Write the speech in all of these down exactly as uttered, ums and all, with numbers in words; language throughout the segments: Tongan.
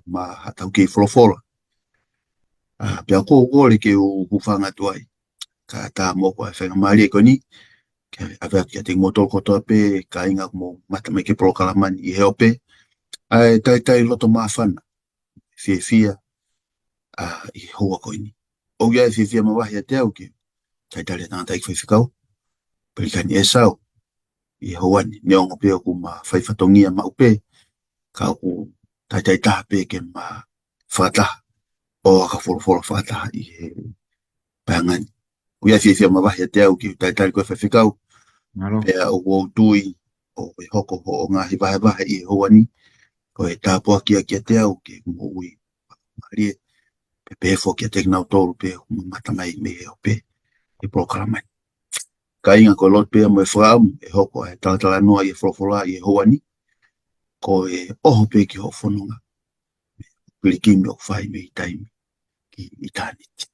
maʻa haʻatau kei folofola. ʻA, pea ʻoku ou kole ke u hūfanga atu ai. Ka tā mo ko e faingamālie ko eni, ke ʻave atu kiate kimoutolu kotoa pē, kāinga ʻoku mou mamata mai ki he polokalama ni ʻi he ope. ʻA e talitali loto māfana, fiefia, ʻa, ʻi he houa ko eni. ʻOku ʻi ai e fiefia mavahe ʻiate au ke talitali e tangataʻeiki faifekau, Pelikani ʻEsau, ʻi he houa ni, neongo pē ʻoku ma fai fatongia maʻu pē, ka ʻoku talitali taha pē ke ma fakataha, ʻo ʻaka folofola fakataha ʻi he paenga ni. ʻOku ʻi ai e fiefia mavahe ʻiate au ke u talitali koe faifekau, Mālō. Pea ʻoku ou tui ʻoku hoko hoʻo ngaahi vahevahe ʻi he houa ni, ko e tāpuaki ia kiate au ke moʻui mālie, pea pehē foki kiate kinautolu pē ʻoku mamata mai mei he ope ʻi he polokalama ni. Kāinga, ko e lotu pē ia mo e fakaʻamu ʻe hoko ʻa e talatalanoa ʻi he folofola ʻi he houa ni, ko e ʻoho pē ki hoʻo fononga mei he pilikimi ʻoku fai mei taimi ki ʻitāniti.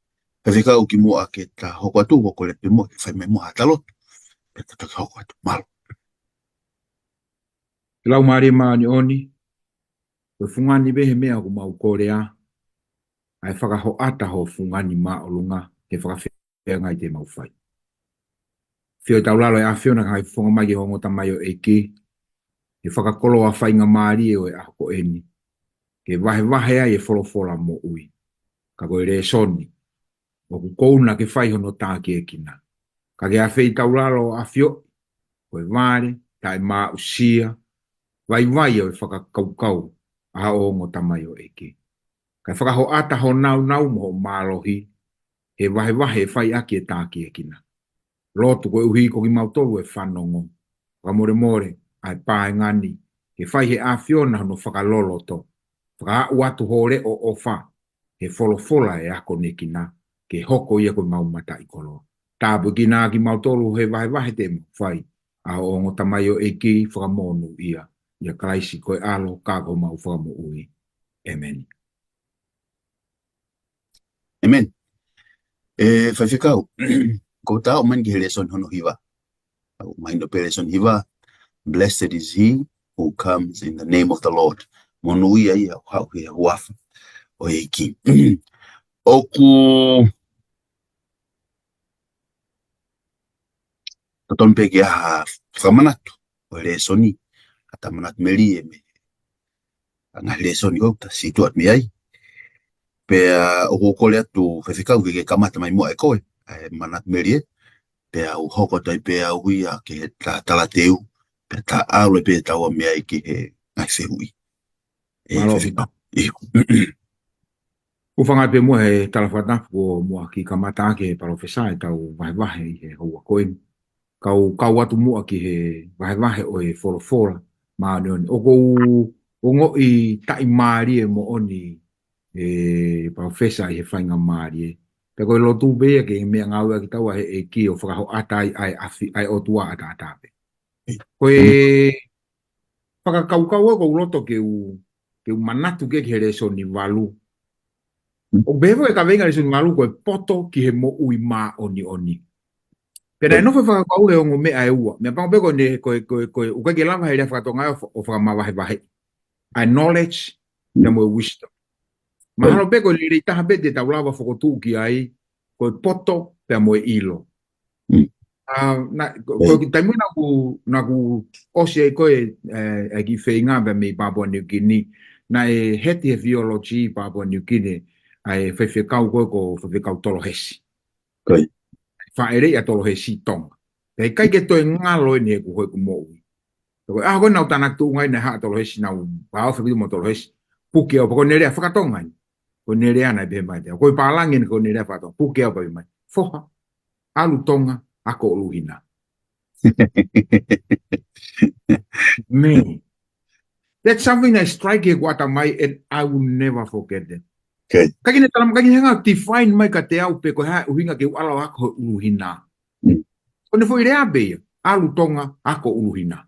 Faifekau, kimuʻa ke ta hoko atu, ʻoku ou kole pē muʻa ke fai mai muʻa haʻata lotu, pea ta toki hoko atu. Mālō. Laumālie Māʻoniʻoni, ko e fungani pē he meʻa ʻoku mau kolea, ʻa e fakahoʻata ho fungani māʻolunga, ke fakafeangai te mau fai. Fio taulalo ʻe ʻAfiona ka ngai fonga mai ki he ongo tamaioʻeiki, ke fakakoloa faingamālie ʻo e ʻaho ko eni, ke vahevahe ai e folofola moʻui. Ka ko e lēsoni, ʻoku kouna ke fai hono tākiekina. Ka ke afei taulalo ʻAfio, ko e vale, taʻemaʻusia, vaivai ʻo e fakakaukau ʻa ho ongo tamaioʻeiki. Kae fakahoʻata ho nāunau mo ho mālohi, he vahevahe ʻe fai ʻaki e tākiekina. Lotu koeʻuhi ko kimautolu e fanongo. Fakamolemole, ʻa e paenga ni, ke fai he ʻAfiona hono fakaloloto. Fakaaʻu atu ho leʻo ʻofa, he folofola ʻe akonekina, ke hoko ia ko e mau mataʻikoloa. Tāpuekina kimautolu he vahevahe te mau fai, ʻa ho ongo tamaioʻeiki fakamonūʻia, ʻia Kalaisi ko e ʻAlo ka ko homau Fakamoʻui. ʻĒmeni. ʻĒmeni. ʻE, faifekau, ko tau mani ki he lēsoni hono hiva. ʻOku mahino pē lēsoni hiva, "Blessed is he who comes in the name of the Lord." Monūʻia ia ʻoku haʻu he huafa ʻo e ʻEiki. ʻOku totonu pē ke ʻi ai ha fakamanatu ʻo e lēsoni, ha manatu melie mei he ngaahi lēsoni ʻoku ta situʻa mei ai. Pea ʻoku ou kole atu faifekau ke ke kamata mai muʻa ʻe koe ʻa e manatu melie, pea u hoko atu ai pē au ia ki he ta-, talateu, pea ta ʻalu pē taua mei ai ki he ngaahi fehuʻi. ʻE, mālō. Faifekau. ʻIo. Hūfanga pē muʻa he tala fakatapu ko muʻa ki kamata ʻaki he palōfesa ʻetau vahevahe ʻi he houa ko eni. Kau, kau atu muʻa ki he vahevahe ʻo e folofola māʻoniʻoni. ʻOku ou ongoʻi taʻimālie moʻoni, ʻe palōfesa, ʻi he faingamālie. Pea ko e lotu pē ia ke meʻangāueʻaki taua he ʻEiki ʻo fakahoʻata ai ʻa e ʻafi, ʻa e ʻOtua ʻataʻatā pē. Ko e fakakaukau ʻoku ou loto ke u, ke u manatu ke ki he lēsoni valu. ʻOku pehē foki e kaveinga lēsoni valu ko e poto ki he moʻui māʻoniʻoni. Pea naʻe nofo e fakakaukau he ongo meʻa ʻe ua. Meʻapango pē ko ʻene, ko e, ko e, ko e, ʻoku ʻikai ke lava he lea faka-Tonga ʻo fa-, ʻo fakamavahevahe. ʻA e knowledge, pea mo e wisdom. Mahalo pē ko e lelei taha pē te tau lava fokotuʻu ki ai, ko e poto, pea mo e ʻilo. ʻA, na, ko, ko e taimi naʻa ku, naʻa ku ʻosi ai ko e, ʻe, ʻe ki feinga pea mei Papua New Guinea. Naʻe heti he theology Papua New Guinea, ʻa e faifekau ko e ko faifekau Tolohesi. Faʻeleʻi ʻa Tolohesi Tonga. Pea ʻikai ke toe ngalo eni he kuo hoko ʻeku moʻui. Ko e ʻaho ko ē naʻa ku tānaki tuʻunga ai naʻe haʻu ʻa Tolohesi naʻa ku vāofi ʻaupito mo Tolohesi. Puke au pea ko ʻene lea faka-Tonga eni. Ko ʻene lea naʻe pehē mai te au. Ko e pālangi eni ko ʻene lea faka-Tonga. Puke au pea pehē mai, "Foha, ʻalu Tonga, ako ʻUluhina." Man. That's something that strike he kuata mai and I will never forget that. Ka ʻikai ke ne tala mai, ʻikai ke ne hanga define mai kiate au pe ko e hā e ʻuhinga ke u ʻalu ʻo ako ʻUluhina. Ko ʻene foʻi lea pē ia, "ʻAlu Tonga, ako ʻUluhina."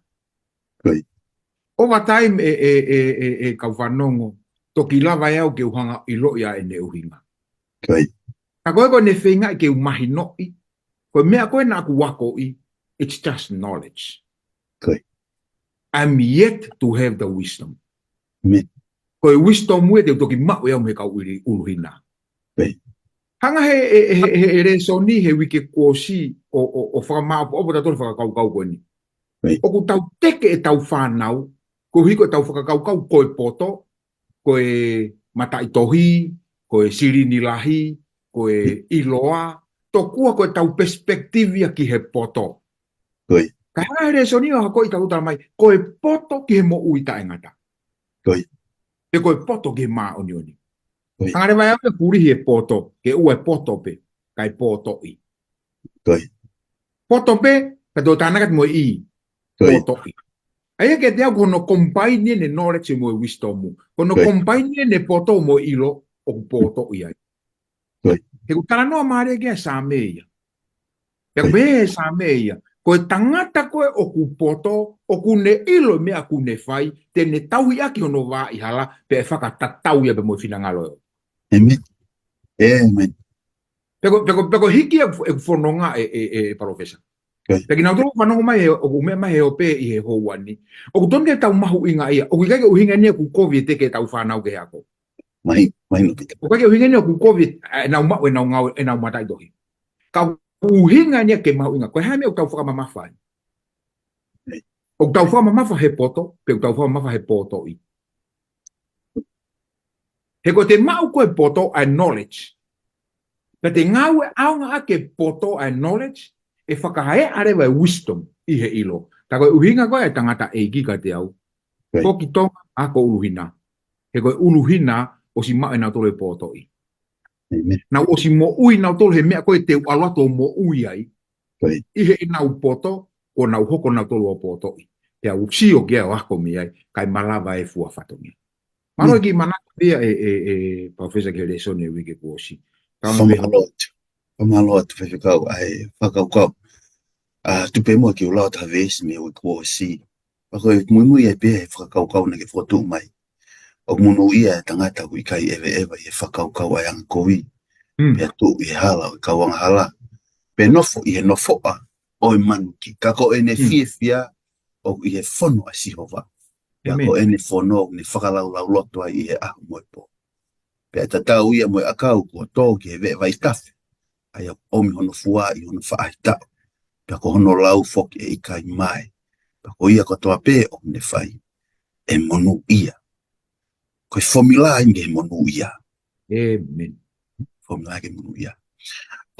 Over time ʻe, ʻe, ʻe, ʻe, ʻe kau fanongo, toki lava ʻe au ke u hanga ʻiloʻi ʻa ʻene ʻuhinga. Ka ko e ko ʻene feinga ke u mahinoʻi, ko e meʻa ko ē naʻa ku akoʻi, it's just knowledge. I'm yet to have the wisdom. Ko e wisdom ia te u toki maʻu ʻe au mei he kau ʻuluhina. Hanga he, he, he, he, he lēsoni he uike kuo ʻosi ʻo, ʻo, ʻo fakamāʻopoʻopo ʻa e fakakaukau ko eni. ʻOku tau teke ʻetau fānau, koeʻuhi ko ʻetau fakakaukau ko e poto, ko e mataʻitohi, ko e silini lahi, ko e ʻiloa, tokua ko ʻetau perspective ia ki he poto. Ka hanga he lēsoni ʻo hoko ʻi tautolu mai, ko e poto ki he moʻui taʻengata. Pe ko e poto ki he māʻoniʻoni. Hanga leva ʻe au ʻo kulihi e poto, ke ʻoua ʻe poto pē, kae potoʻi. Poto pē, ka tau tānaki atu mo e i, potoʻi. ʻA ia ke te au ko hono combine ʻene knowledge mo e wisdom. Ko hono combine ʻene poto mo e ʻilo ʻoku potoʻi ai. He ʻoku talanoa mālie ki ai ʻa e Saame ia. Pea ko e Saame ia. Ko e tangata ko ē ʻoku poto, ʻoku ne ʻilo e meʻa ʻoku ne fai, te ne tauhi ʻaki hono vā ʻi hala, pea ʻe fakatatau ia pea mo e finangalo ʻo e ʻOtua. ʻĒmeni. ʻĒmeni. Pea ko, pea ko, pea ko e hiki ʻeku, ʻeku fononga ē, ē, ē, Palōfesa. Pea kinautolu fanongo mai he, ʻoku meʻa mai he ope ʻi he houa ni. ʻOku tonu ke tau mahuʻingaʻia. ʻOku ʻikai ke ʻuhinga eni ʻoku kovi ʻe teke ʻetau fānau ki he ako. ʻOku ʻikai ke ʻuhinga eni ʻoku kovi ʻenau maʻu ʻenau ngāue, ʻenau mataʻitohi. Ka ʻuhinga eni ke mahuʻinga. Ko e hā e meʻa ʻoku tau fakamamafa ai? ʻOku tau fakamamafa he poto, pe ʻoku tau fakamamafa he potoʻi. He ko e te maʻu ko e poto ʻa e knowledge. Pea te ngāue ʻaonga ʻaki e poto ʻa e knowledge, ʻe fakahā ʻa leva e wisdom ʻi he ʻilo. Ka ko e ʻuhinga ko ē ʻa e tangataʻeiki kiate au. Ko ki Tonga ʻa ko ʻuluhina. He ko e ʻuluhina ʻosi maʻu ʻenautolu e potoʻi. Nau ʻosi moʻui nautolu he meʻa ko ē te u ʻalu atu ʻo moʻui ai. ʻI heʻenau poto, ko nau hoko nautolu ʻo potoʻi. Pea u sio ki ai ʻo ako mei ai, kae malava e fua fatongia. Mālō e kiʻi manatu ia ʻe, ʻe, ʻe Palōfesa ki he lēsoni e uike kuo ʻosi. Fakamālō atu. Fakamālō atu Faifekau ʻa e fakakaukau. ʻA, tuku pē muʻa ke u lau atu ha veesi mei he uike kuo ʻosi. Pea ko e muimui ai pē he fakakaukau naʻa ke fokotuʻu mai. ʻOku monūʻia e tangata ʻoku ʻikai ʻeveʻeva ʻi he fakakaukau ʻa e angakovi. Pea tuʻu ʻi he hala ʻo e kau angahala. Pea nofo ʻi he nofoʻa ʻo e manuki. Ka ko ʻene fiefia ʻoku ʻi he fono ʻa Sihova. Pea ko ʻene fono ʻoku ne fakalaulauloto ai ʻi he ʻaho mo e pō. Pea tatau ia mo e ʻakau kuo tō ki he veʻe vaitafe. ʻA ia ʻomi hono fua ʻi hono faʻahitaʻu. Pea ko hono lau foki ʻe ʻikai mae. Pea ko ia kotoa pē ʻoku ne fai ʻe monūʻia. Ko e fomula ia ke monūʻia. ʻĒmeni. Fomula ke monūʻia.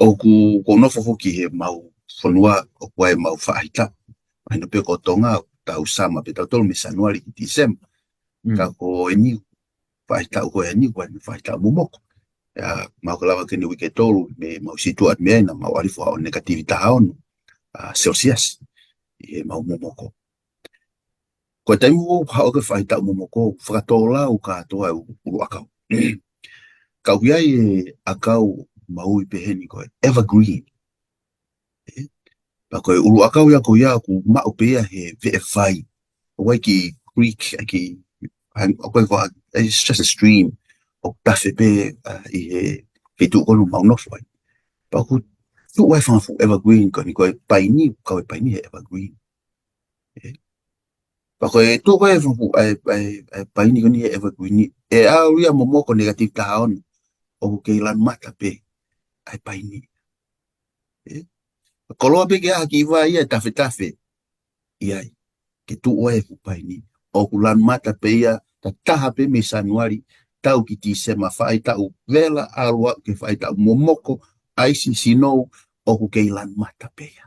ʻOku, ʻoku ou nofo foki he mau fonua, ʻoku ʻi ai e mau faʻahitaʻu. Mahino pē ko Tonga, tau summer pē tautolu mei Sānuali ki Tīsema. Ka ko eni, faʻahitaʻu ko eni, ko eni faʻahitaʻu momoko. ʻA ia, mau ka lava ke ne uike tolu, mei mau situʻa mei ai naʻa mau ʻalu hifo ʻo negative taha ono, ʻa, Celsius, ʻi he mau momoko. Ko e taimi ʻoku haʻu ai e faʻahitaʻu momoko, fakatōlau kātoa e ʻuluʻakau. Ka ʻoku ʻi ai e ʻakau mahuʻinga pehē ni ko e evergreen. Pea ko e ʻuluʻakau ia ko ia ʻoku maʻu pē ia he veʻe vai. ʻOku ʻi ai e kiʻi creek, ʻa e kiʻi, ʻa e, ʻoku ʻi ai ko, it's just a stream. ʻOku tafe pē, ʻa, ʻi he feituʻu ko eni ʻoku mau nofo ai. Pea ʻoku tuʻu ai e fanga fuʻu evergreen ko eni ko e paini, kau e paini he evergreen. Pea ko e tuʻu ko ē e fanga fuʻu, ʻa e, ʻa e, ʻa e paini ko eni he evergreen. ʻE ʻalu ia momoko negative taha ono. ʻOku kei lanu mata pē ʻa e paini. Koloa pē ke ʻaha ki vai ia ʻe tafetafe. ʻI ai, ke tuʻu ai e fuʻu paini. ʻOku lanu mata pē ia, ta taha pē mei Sānuali, tau ki Tīsema, faʻahitaʻu vela, ʻalu atu ki he faʻahitaʻu momoko, ʻaisi, sinou, ʻoku kei lanu mata pē ia.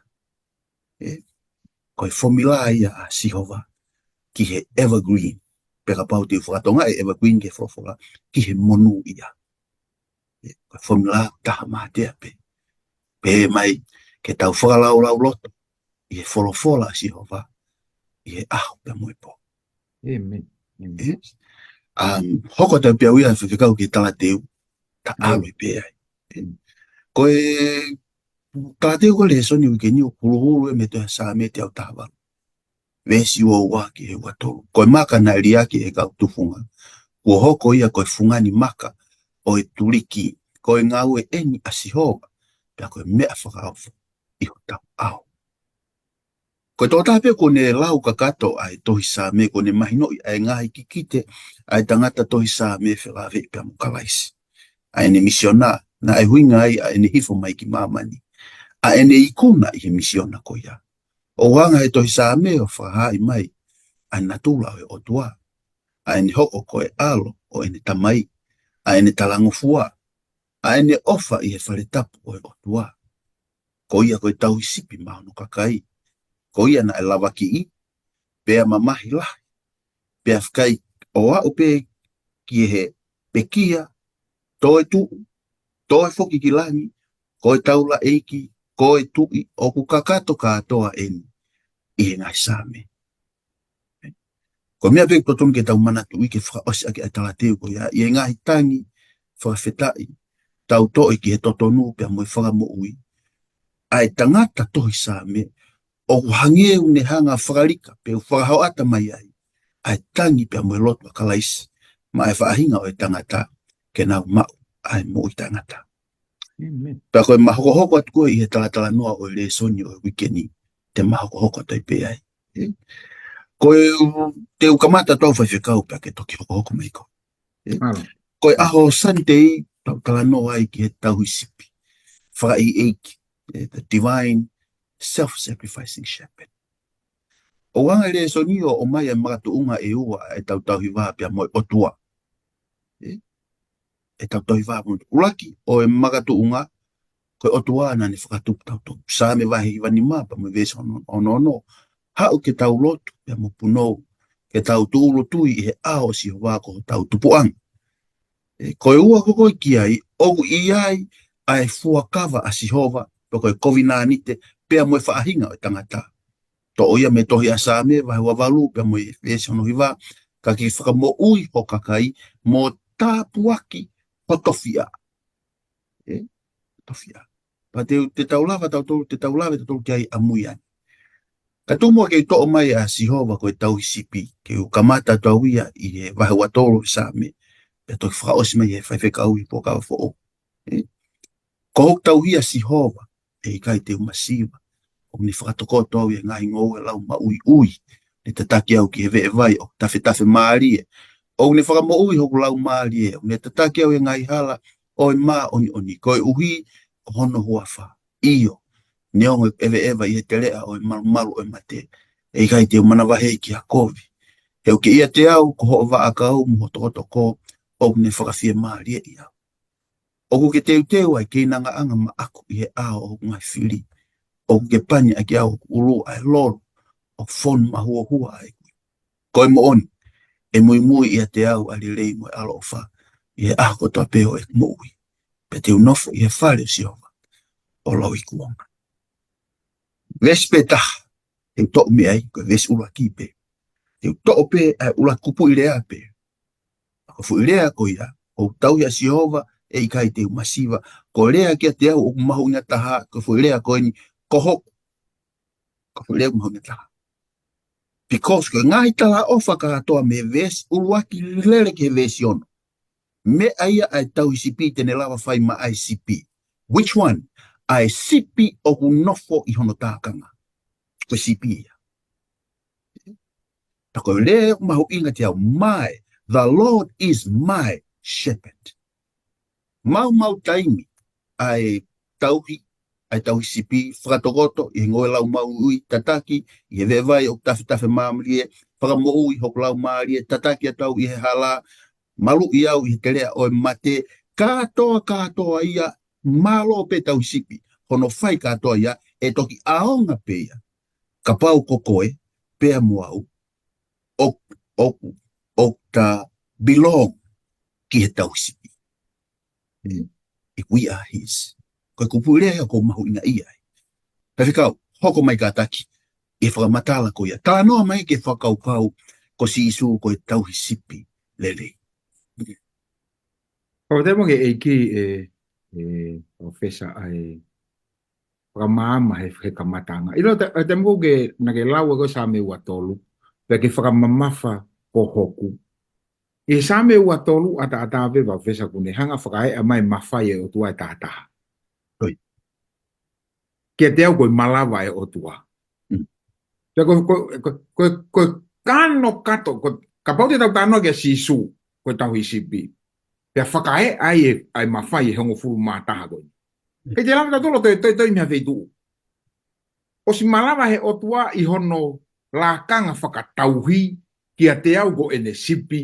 Ko e fomula ia ʻa Sihova, ki he evergreen. Pea kapau te u fakatonga e evergreen ki he folofola, ki he monūʻia. Ko e fomula taha mātea pē. Pehē mai ke tau fakalaulauloto ʻi he folofola ʻa Sihova ʻi he ʻaho pea mo e pō. ʻĒmeni. Hoko atu pē au ia Faifekau ki he talateu, ta ʻalu pē ai. Ko e talateu ko e lēsoni uike ni ʻoku huluhulu ia mei he tohi Sāme teau taha valu. Veesi ua ua ki he ua tolu. Ko e maka naʻe liʻaki ʻe he kau tufunga, kuo hoko ia ko e fungani maka ʻo e tuliki. Ko e ngāue eni ʻa Sihova, pea ko e meʻa fakaofo ʻi hotau ʻao. Ko e tokotaha pē kuo ne lau kakato ʻa e tohi Saame, kuo ne mahinoʻi ʻa e ngaahi kikite ʻa e tangata tohi Saame felāveʻi pea mo Kalaisi. ʻA ʻene misiona, naʻe ʻuhinga ai ʻa ʻene hifo mai ki māmani, ʻa ʻene ikuna ʻi he misiona ko ia. ʻOku hanga he tohi Saame ʻo fakahaaʻi mai ʻa e natula ʻo e ʻOtua, ʻa ʻene hoko ko e ʻAlo ʻo ʻene Tamai, ʻa ʻene talangofua, ʻa ʻene ʻofa ʻi he fale tapu ʻo e ʻOtua. Ko ia ko e tauhi sipi maʻa hono kakai. Ko ia naʻe lavakiʻi, pea mamahi lahi, pea fakaʻi ʻo aʻu pē ki he pekia, toe tuʻu, toe foki ki langi, ko e taulaʻeiki, ko e tuʻi, ʻoku kakato kātoa eni ʻi he ngaahi Saame. Ko e meʻa pē ʻoku totonu ke tau manatuʻi ke fakaʻosi ʻaki ʻa e talateu ko ia ʻi he ngaahi tangi fakafetaʻi, tau toʻe ki he totonu pea mo e fakamoʻui ʻa e tangata tohi Saame, ʻoku hangē ʻoku ne hanga fakalika pe ʻoku fakahoʻata mai ai ʻa e tangi pea mo e lotu ʻa Kalaisi maʻa e faʻahinga ʻo e tangata ke nau maʻu ʻa e moʻui taʻengata. ʻĒmeni. Pea ko e ma hokohoko atu ko ē ʻi he talatalanoa ʻo e lēsoni ʻo e uike ni, te ma hokohoko atu ai pē ai. Ē? Ko e, te u kamata atu au Faifekau pea ke toki hokohoko mai koe. Ē? Mālō. Ko e ʻaho Sunday, tau talanoa ai ki he tauhi sipi fakaʻeiʻeiki, ē, the divine self-sacrificing shepherd. ʻOku hanga e lēsoni ʻo ʻomai ʻa e makatuʻunga ʻe ua ʻa e tauhi vā pea mo e ʻOtua. Ē? ʻE tauhi vā mo e ʻuluaki ʻo e makatuʻunga, ko e ʻOtua naʻa ne fakatupu tautolu. Saame vahe hiva nima pea mo e veesi ono, ono, ono. Haʻu ke tau lotu pea mo punou, ke tau tūʻulutui ʻi he ʻao ʻo Sihova ko hotau Tupuʻanga. Ē, ko e ua ko ē ki ai, ʻoku ʻi ai ʻa e fuakava ʻa Sihova, pe ko e kovinānite, pea mo e faʻahinga ʻo e tangata. Toʻo ia mei he tohi ʻa Saame, vahe ua valu, pea mo e veesi ono hiva, ka ke fakamoʻui ho kakai, mo tāpuaki ho tofiʻa. Ē? Tofiʻa. Pea te, te tau lava tautolu, te tau lava tautolu ki ai ʻamui ange. Ka tuku muʻa ke u toʻo mai ʻa Sihova ko e tauhi sipi, ke u kamata atu au ia ʻi he vahe ua tolu ʻo e Saame, pea toki fakaʻosi mai ʻe he Faifekau ʻi he Fuakava Foʻou. Ē? Ko hoku tauhi ʻa Sihova, ʻe ʻikai te u masiva. ʻOku ne fakatokoto au ʻi he ngaahi ngoue lau maʻuiʻui. Ne tataki au ki he veʻe vai ʻoku tafetafe mālie. ʻOku ne fakamoʻui hoku laumālie. ʻOku ne tataki au ʻi he ngaahi hala ʻo e māʻoniʻoni. Koeʻuhi ko hono huafa. ʻIo, neongo ʻeku ʻeveʻeva ʻi he teleʻa ʻo e malumalu ʻo e mate, ʻe ʻikai te u manavahē ki ha kovi. He ʻoku ʻiate au ko hoʻo vaʻakau mo ho tokotoko, ʻoku ne fakafiemālieʻi au. ʻOku ke teuteu ʻa e keinangaʻanga maʻaku ʻi he ʻao ʻo hoku ngaahi fili. ʻOku ke pani ʻaki au hoku ʻulu ʻa e lolo, ʻoku fonu mahuohua ʻa ʻeku ivi. Ko e moʻoni, ʻe muimui ʻiate au ʻa e lelei mo e ʻaloʻofa ʻi he ʻaho kotoa pē ʻo ʻeku moʻui. Pea te u nofo ʻi he fale ʻo Sihova ʻo lauikuonga. Veesi pē taha, te u toʻo mei ai, ko e veesi ʻuluaki pē. Te u toʻo pē ʻa e ʻuluaki kupuʻi lea pē. Ko e foʻi lea ko ia, ʻoku tauhi ʻa Sihova, ʻe ʻikai te u masiva. Ko e lea kiate au ʻoku mahuʻinga taha, ko e foʻi lea ko eni, ko hoku. Ko e foʻi lea ʻoku mahuʻinga taha. Because ko e ngaahi talaʻofa kātoa mei he veesi ʻuluaki lele ki he veesi ono, meʻa ia ʻa e tauhi sipi te ne lava fai maʻa e sipi. Which one? ʻA e sipi ʻoku nofo ʻi hono tākanga. Ko e sipi ia. Pea ko e lea ʻoku mahuʻinga kiate au, my, the Lord is my shepherd. Maumau taimi ʻa e tauhi, ʻa e tauhi sipi, fakatokoto ʻi he ngoue lau maʻuiʻui, tataki ʻi he veʻe vai ʻoku tafetafe mālie, fakamoʻui hoku laumālie, tataki atu au ʻi he hala, maluʻi au ʻi he teleʻa ʻo e mate, kātoa, kātoa ia, mālō pē tauhi sipi, hono fai kātoa ia, ʻe toki ʻaonga pē ia. Kapau ko koe, pea mo au, ʻoku, ʻoku, ʻoku ta belong ki he tauhi sipi. Ē? If we are his. Ko e kupuʻi lea ia ʻoku mahuʻinga ia ai. Faifekau, hoko mai kātaki ʻi he fakamatala ko ia. Talanoa mai ki he fakakaukau ko Sīsū ko e tauhi sipi lelei. Ko te mo ke ʻEiki ē, ē, Professor ʻa e fakamaama he, he kamataʻanga. ʻIlo te, te mo ke, naʻa ke lau ʻa e ko e Saame ua tolu, pea ke fakamamafa ko hoku. ʻI he Saame ua tolu ʻataʻatā pē Professor kuo ne hanga fakaeʻa mai mafai ʻe he ʻOtua ʻe taha taha. ʻIo. Kiate au ko e malava ʻe he ʻOtua. Mm. Pea ko, ko, ko, ko, ko e kano kātoa, ko, kapau te tau talanoa kia Sīsū, ko e tauhi sipi. Pea fakaeʻa ai e, ʻa e mafai ʻe hongofulu mā taha ko ē. ʻIkai te lava tautolu ʻo toe, toe, toe mei ha feituʻu. ʻOsi malava he ʻOtua ʻi hono lakanga fakatauhi kiate au ko ʻene sipi,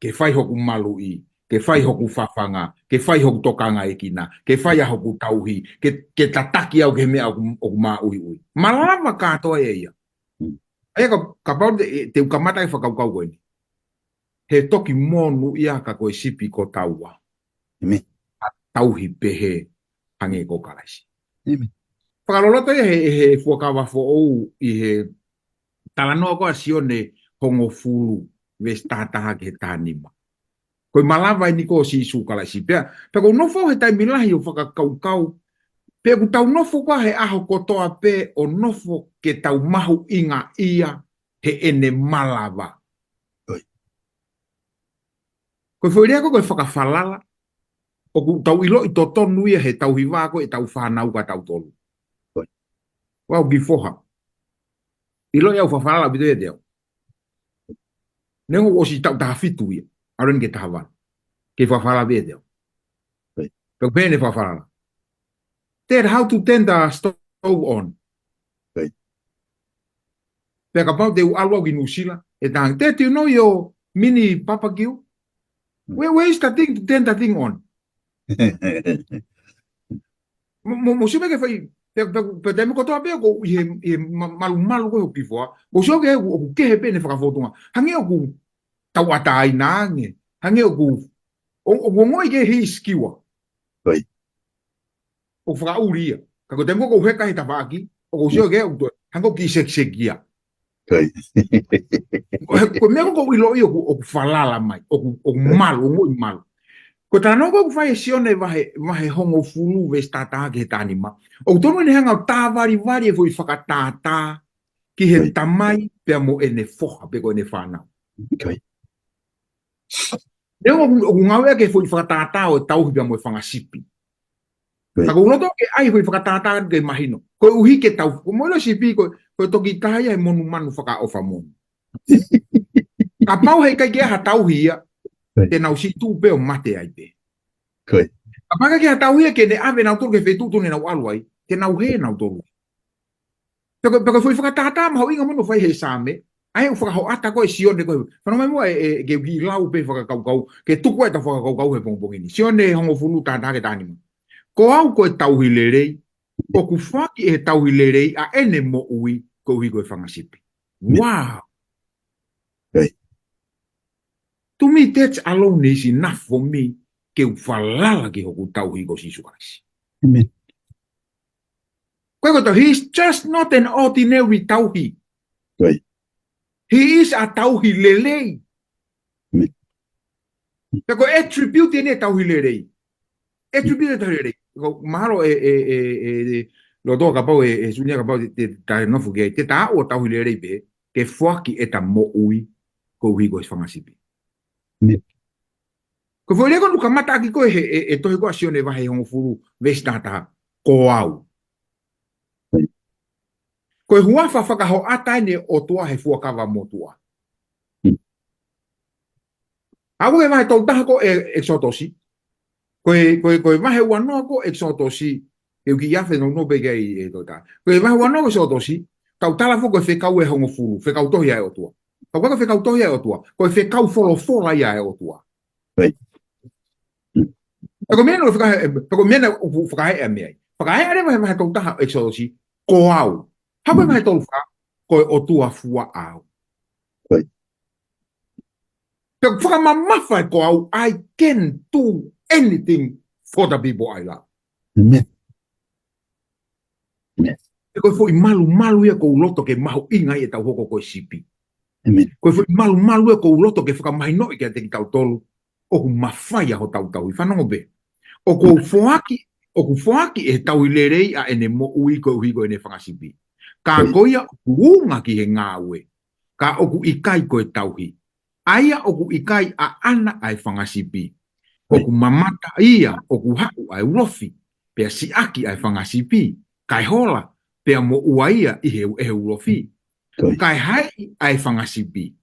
ke fai hoku maluʻi, ke fai hoku fafanga, ke fai hoku tokangaekina, ke fai ʻa hoku tauhi, ke, ke tataki au ki he meʻa ʻoku, ʻoku māʻuiʻui. Malava kātoa ʻe ia. ʻA ia ka, kapau te, te u kamata e fakakaukau ko eni. He toki monūʻia ka ko e sipi ko taua. ʻA tauhi pehē hangē ko Kalaisi. Fakaloloto ia he, he fuakava foʻou ʻi he talanoa ko ē ʻa Sione hongofulu, veesi taha taha ki he taha nima. Ko e malava eni ko Sīsū Kalaisi. Pea, pea ʻoku ou nofo he taimi lahi ʻo fakakaukau. Pea ʻoku tau nofo ko ē he ʻaho kotoa pē ʻo nofo ke tau mahuʻingaʻia heʻene malava. Ko e foʻi lea ko ē ko e fakafalala. ʻOku tau ʻiloʻi totonu ia he tauhi vā ko ē ʻetau fānau ka tautolu. Vau ki foha. ʻIloʻi au fakafalala ʻaupito ia te au. Neongo ʻosi taʻu taha fitu ia. ʻAlu eni ki he taha valu. Ke fakafalala ia te au. Pea pehē ʻene fakafalala. Dad, how to turn the stove on. Pea kapau te u ʻalu au ki Nuʻusila, ʻe talaange, Dad, do you know your mini barbecue? Where, where is the thing to turn the thing on? Mo, mo, mo sio mai ki he fai, pea, pea, pea taimi kotoa pē ʻoku ʻi he, ʻi he ma-, malumalu ko ē ʻo ki foha. Mo sio ki he ʻoku, ʻoku kehe pē ʻene fakafōtunga. Hangē ʻoku tauʻatāina ange. Hangē ʻoku, ʻo, ʻoku ongoʻi ke he skewer. ʻO fakaʻuli ia. Ka ko e taimi ko ē ʻoku heka he tafaʻaki, ʻoku sio ki ai ʻoku toe, hangē ʻoku kiʻi sekiseki ia. Ko e, ko e meʻa ko ē ʻoku ʻiloʻi ʻoku, ʻoku falala mai, ʻoku, ʻoku malu, ʻoku ongoʻi malu. Ko e talanoa ko ē ʻoku fai ʻe Sione vahe, vahe hongofulu veesi taha taha ki he taha nima. ʻOku tonu ʻene hanga ʻo tāvalivali e foʻi fakatātā ki he tamai pea mo ʻene foha, pe ko ʻene fānau. Neongo ʻoku, ʻoku ngāueʻaki e foʻi fakatātā ʻo e tauhi pea mo e fanga sipi. Ka ʻoku ou loto ke ʻai e foʻi fakatātā ke mahino. Koeʻuhi ke tau, ko e moʻoni ʻo e sipi, ko, ko e toki taha ia he monumanu fakaʻofa moʻoni. Kapau heʻikai ke ʻi ai ha tauhi ia, te nau siʻi tuʻu pē ʻo mate ai pē. Kapau heʻikai ke ʻi ai ha tauhi ia ke ne ʻave nautolu ki he feituʻu ʻoku ne nau ʻalu ai, te nau hē nautolu. Pea ko e, pea ko e foʻi fakatātā mahuʻinga moʻoni ʻoku fai he Saame, ʻa ia ʻoku fakahoʻata ko ē ʻe Sione ko ē. Fanongo mai muʻa ʻe, ʻe, ke u kiʻi lau pē fakakaukau, ke tuku ai ʻetau fakakaukau he pongipongi ni. Sione hongofulu taha taha ki he taha nima. Ko au ko e tauhi lelei, ʻoku foaki ʻe he tauhi lelei ʻa ʻene moʻui koeʻuhi ko e fanga sipi. Wow! To me, that alone is enough for me ke u falala ki hoku tauhi ko Sīsū Kalaisi. Ko e ko e tauhi, he's just not an ordinary tauhi. He is a tauhi lelei. Pea ko e attribute eni e tauhi lelei. Attribute e tauhi lelei. Ko mahalo e, e, e, e, e, loto kapau e, e sunia kapau te, te, tae nofo ki ai. Te taʻu ʻo tauhi lelei pē, ke foaki ʻeta moʻui koeʻuhi ko e fanga sipi. Ko e foʻi lea ko ē ʻoku kamataʻaki ko ē he, e, e tohi ko ē ʻa Sione vahe hongofulu, veesi taha taha. Ko au. Ko e huafa fakahoʻata eni ʻo e ʻOtua he fuakava motuʻa. ʻA ia ko e vahe tolu taha ko ē ʻEkisotosi. Ko e, ko e, ko e vahe ua noa ko ē ʻEkisotosi. Ke u kiʻi afe nounou pē ki ai e tolu taha. Ko e vahe ua noa ko ē ʻEkisotosi. Tau tala foki ko e fekau ʻe hongofulu. Fekau tohi ʻa e ʻOtua. Ka ko e fekau tohi ʻa e ʻOtua. Ko e fekau folofola ia ʻa e ʻOtua. Pea ko e meʻa naʻe fakahe-, pea ko e meʻa naʻe fakaheʻa mei ai. Fakaheʻa leva he vahe tolu taha ʻEkisotosi, ko au. Hangē ko e vahe tolu fā, ko e ʻOtua fua au. Pea fakamamafa e ko au, I can do anything for the people I love. Pea ko e foʻi malumalu ia ʻoku ou loto ke mahuʻinga ai ʻetau hoko ko e sipi. Ko e foʻi malumalu ia ʻoku ou loto ke fakamahinoʻi kiate kitautolu, ʻoku mafai ʻa hotau tauhi. Fanongo pē. ʻOku ou foaki, ʻoku foaki ʻe he tauhi lelei ʻa ʻene moʻui koeʻuhi ko ʻene fanga sipi. Ka ko ia ʻoku unga ki he ngāue, ka ʻoku ʻikai ko e tauhi, ʻa ia ʻoku ʻikai ʻaʻana ʻa e fanga sipi. ʻOku mamata ia, ʻoku haʻu ʻa e ulofi, pea siʻaki ʻa e fanga sipi, kae hola, pea moʻua ia ʻi he, ʻe he ulofi. Ko ia. Kae haʻi ʻa e fanga sipi.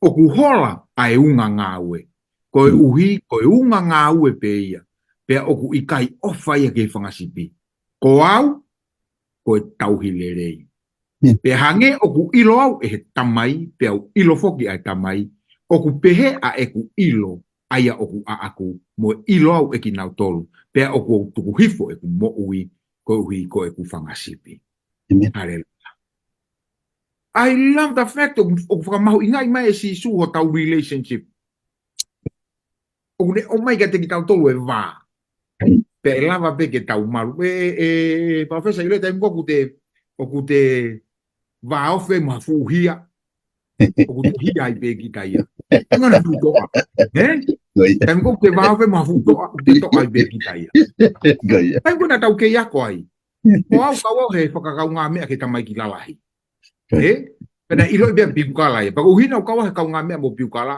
ʻOku hola ʻa e unga ngāue. Koeʻuhi, ko e unga ngāue pē ia. Pea ʻoku ʻikai ʻofa ia ki he fanga sipi. Ko au, ko e tauhi lelei. Mm. Pea hangē ʻoku ʻilo au ʻe he Tamai, pea u ʻilo foki ʻa e Tamai, ʻoku pehē ʻa ʻeku ʻilo, ʻa ia ʻoku ʻaʻaku, mo e ʻilo au ʻe kinautolu, pea ʻoku ou tuku hifo ʻeku moʻui, koeʻuhi ko ʻeku fanga sipi. Amen. Haleluia. I love the fact ʻoku, ʻoku fakamahuʻingaʻi mai ʻe Sīsū hotau relationship. ʻOku ne ʻomai kiate kitautolu e vā. Pea ʻe lava pē ke tau malu. ʻE, ʻe, ʻe, Professor, ʻilo e taimi ko ē ʻoku te, ʻoku te vāofi mo ha fuʻu hia. ʻOku te hia ai pē kita ia. Ngana fuʻu toʻa. Ē? Ko ia. Taimi ko ē ʻoku te vāofi mo ha fuʻu toʻa, ʻoku te toʻa ai pē kita ia. Ko ia. Taimi ko ē naʻa tau kei ako ai. Ko au kau au he fakakaungāmeʻa ki he tamaiki lalahi. Ko ia. Ē? Pea naʻe ʻiloʻi pē ʻa Piukala ia. Pea ko e ʻuhinga ʻoku kau au he kaungāmeʻa mo Piukala,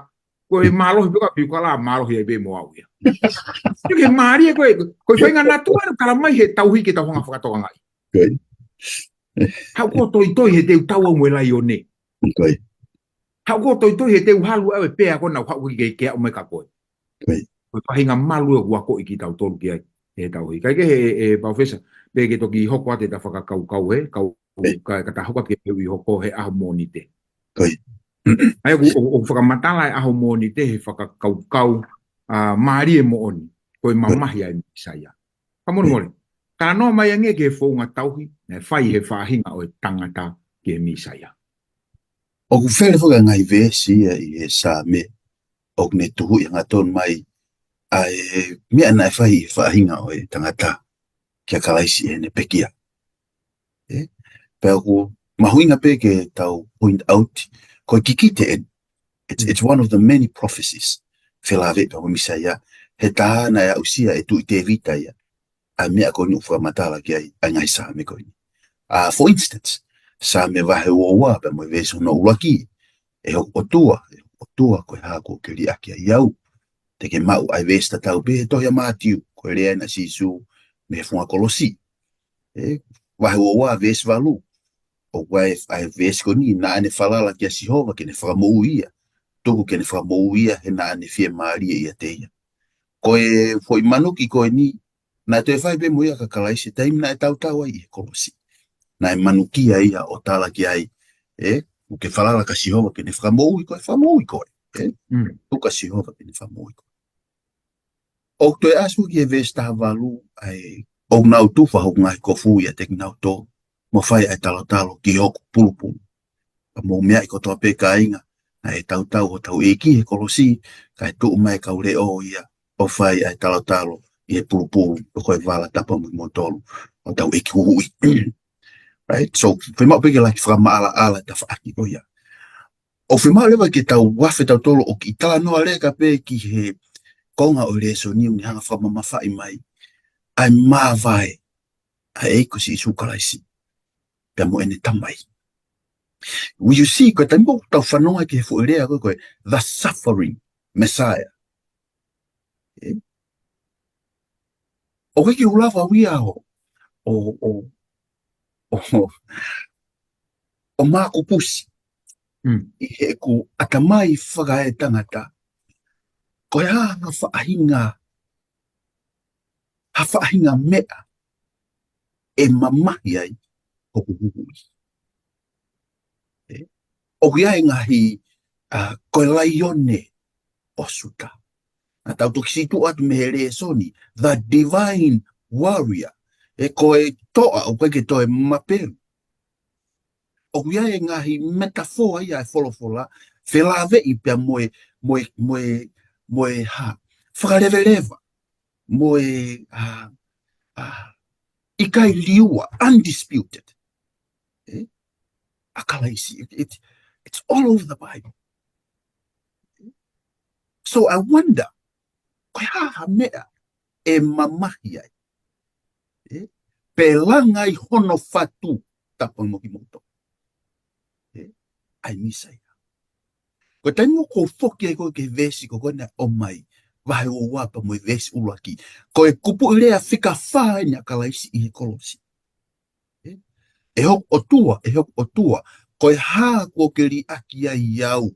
ko e mālohi pē ʻa Piukala, mālohi ai pē mo au ia. Ko e mālie ko e, ko e faʻahinga natua ʻoku talamai he tauhi ke tau hanga fakatokangaʻi. Ko ia. Haʻu ʻo toitoi he te u tau au mo e laione. Ko ia. Haʻu ʻo toitoi he te u halu au e pea ko ena ʻoku haʻu ke, ke aʻu mai kia koe. Ko ia. Ko e faʻahinga malu ʻoku akoʻi kitautolu ki ai, he tauhi. Kae kehe, ʻe, ʻe, Professor, pea ke toki hoko atu ʻeta fakakaukau, ē, kau, ʻe, ka, ka ta hoko atu ki he fehuʻi hoko he ʻaho Mōnite. Ko ia. ʻA ia ʻoku, ʻoku, ʻoku fakamatala e ʻaho Mōnite he fakakaukau, ʻa, mālie moʻoni, ko e, ko ia, mamahi ʻa e Mīsaia. Ka mole, ko ia, mole. Talanoa mai ange ki he founga tauhi, naʻe fai he faʻahinga ʻo e tangata ki he Mīsaia. ʻOku fele foki ʻa e ngaahi veesi ia ʻi he Saame, ʻoku ne tuhuʻi hangatonu mai ʻa e meʻa naʻe fai ʻi he faʻahinga ʻo e tangata kia Kalaisi ʻi heʻene pekia. Ē? Pea ʻoku mahuʻinga pē ke tau point out, ko e kikite eni. It's, mm, it's one of the many prophecies. Felāveʻi pea mo e Mīsaia, he tā naʻe aʻusia ʻe Tuʻi Tēvita ia ʻa e meʻa ko eni ʻoku fakamatala ki ai ʻa e ngaahi Saame ko eni. ʻA, for instance, Saame vahe ua ua pea mo e veesi hono ʻuluaki, ʻE hoku ʻOtua, ʻe hoku ʻOtua, ko e hā kuo ke liʻaki ai au? Te ke maʻu ʻa e veesi tatau pē he tohi ʻa Mātiu, ko e lea eni ʻa Sīsū mei he funga kolosi. Ē, vahe ua ua veesi valu. ʻOku ʻi ai ʻa e veesi ko eni, naʻa ne falala kia Sihova ke ne fakamoʻui ia. Tuku ke ne fakamoʻui ia, he naʻa ne fiemālie ʻiate ia. Ko e foʻi manuki ko eni, naʻe toe fai pē mo ia kia Kalaisi, taimi naʻe tautau ai ʻi he kolosi. Naʻe manukia ia ʻo tala ki ai, ē, ʻoku ke falala kia Sihova ke ne fakamoʻui koe, fakamoʻui koe, ē? Mm. Tuku kia Sihova ke ne fakamoʻui koe. ʻOku toe ʻasi ki he veesi taha valu, ʻa e, ʻoku nau tufa hoku ngaahi kofu ʻiate kinautolu, mo fai ʻa e talotalo ki hoku pulupulu. Ka mou meaʻi kotoa pē kāinga, naʻe tautau hotau ʻEiki he kolosi, kae tuʻu mai e kau leʻo ia, ʻo fai ʻa e talotalo ʻi he pulupulu, ʻo ko e vala tapuakiʻi kimoutolu ʻa hotau ʻEiki Huhuʻi. Right? So, fiemaʻu pē ke laki fakamaʻalaʻala e tafaʻaki ko ia. ʻOku fiemaʻu leva ke tau afe tautolu ʻo kiʻi talanoa leka pē ki he konga ʻo e lēsoni ʻoku ne hanga fakamamafaʻi mai ʻa e māvae ʻa e ʻEiki ko Sīsū Kalaisi pea mo ʻene Tamai. Will you see, ko e taimi ʻoku tau fanongo ki he foʻi lea ko ē, ko e the suffering Messiah. Ē? ʻOku ʻikai ke u lava au ia ʻo, ʻo, ʻo, ʻo, ʻo makupusi. Mm. ʻI heʻeku ʻatamai fakaetangata, ko e hā ha faʻahinga, ha faʻahinga meʻa ʻe mamahi ai hoku Huhuʻi. Ē? ʻOku ʻi ai e ngaahi, ʻa, ko e laione ʻo Siuta. Naʻa tau toki sītuʻa atu mei he lēsoni, the divine warrior. Ē, ko e toʻa ʻoku ʻikai ke toe mapelu. ʻOku ʻi ai e ngaahi metaphor ia ʻa e folofola, felāveʻi pea mo e, mo e, mo e, mo e hā, fakaleveleva, mo e, ʻa, ʻa, ʻikai liua, undisputed. Ē? ʻA Kalaisi, it, it, it's all over the Bible. So I wonder, ko e hā ha meʻa ʻe mamahi ai, ē, pe langa ai hono fatu, tapuakiʻi kimoutolu, ē, ʻa e Mīsaia. Ko e taimi ʻoku ou foki ai ko ē ki he veesi ko ē naʻe ʻomai, vahe ua ua pea mo e veesi ʻuluaki. Ko e kupuʻi lea fika fā eni ʻa Kalaisi ʻi he kolosi. Ē? ʻE hoku ʻOtua, ʻe hoku ʻOtua, Ko e hā kuo ke liʻaki ai au?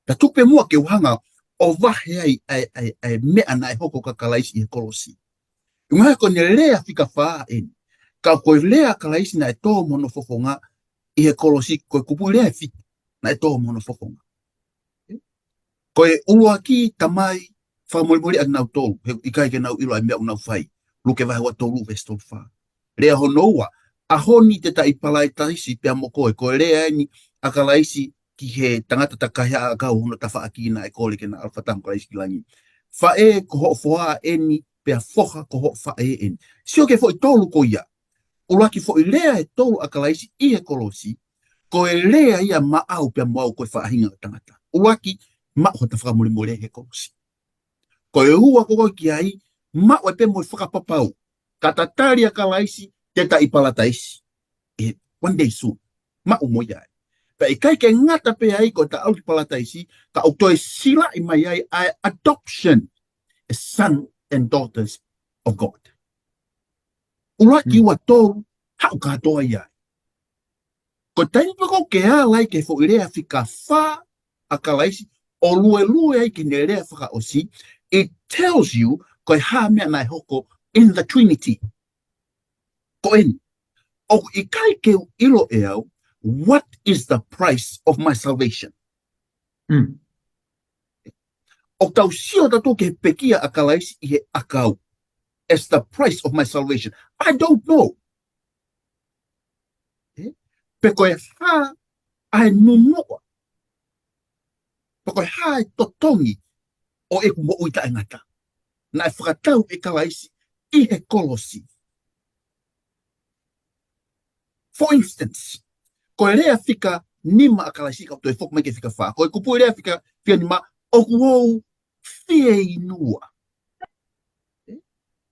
Pea tuku pē muʻa ke u hanga ʻo vahe ai ʻa e, ʻa e, ʻa e meʻa naʻe hoko kia Kalaisi ʻi he kolosi. ʻUhinga ko ʻene lea fika fā eni. Ka ko e lea ʻa Kalaisi naʻe tō mo hono fofonga ʻi he kolosi, ko e kupuʻi lea ʻe fitu naʻe tō mo hono fofonga. Ko e ʻuluaki, Tamai, fakamolemoleʻi ʻa kinautolu, he ʻikai ke nau ʻilo ʻa e meʻa ʻoku nau fai. Luke vahe ua tolu, veesi tolu fā. Lea hono ua, ʻAho ni te ta ʻi palataisi pea mo koe. Ko e lea eni ʻa Kalaisi ki he tangata takahi ʻakau hono tafaʻaki naʻe kole ke na ʻalu fakataha mo Kalaisi ki langi. Faʻē, ko hoʻo foha eni, pea foha, ko hoʻo faʻē eni. Sio ki he foʻi tolu ko ia. ʻUluaki foʻi lea ʻe tolu ʻa Kalaisi ʻi he kolosi, ko e lea ia maʻau pea mo au ko e faʻahinga ʻo e tangata. ʻUluaki, maʻu hota fakamolemole he kolosi. Ko e ua ko ē ki ai, maʻu ai pē mo e fakapapau. Ka ta tali ʻa Kalaisi, te ta ʻi palataisi. ʻE, one day soon. Maʻu mo ia ai. Pea ʻikai ke ngata pē ai ko ʻeta ʻalu ki palataisi, ka ʻoku toe silaʻi mai ai ʻa e adoption as son and daughters of God. ʻUluaki, ua, tolu, haʻu kātoa ia. Ko e taimi pē ko ē ʻoku ke ala ai ki he foʻi lea fika fā ʻa Kalaisi, ʻo luelue ai ki heʻene lea fakaʻosi, it tells you ko e hā e meʻa naʻe hoko in the Trinity. Ko eni, ʻoku ʻikai ke u ʻilo ʻe au, what is the price of my salvation? ʻOku tau sio tautolu ki he pekia ʻa Kalaisi ʻi he ʻakau as the price of my salvation. I don't know. Pe ko e hā ʻa e nunuʻa, pe ko e hā e totongi ʻo ʻeku moʻui taʻengata naʻe fakatau ʻe Kalaisi ʻi he kolosi. For instance, ko e lea fika nima ʻa Kalaisi, kau toe foki mai ki he fika fā. Ko e kupuʻi lea fika, fika nima, ʻOku ou fieinua.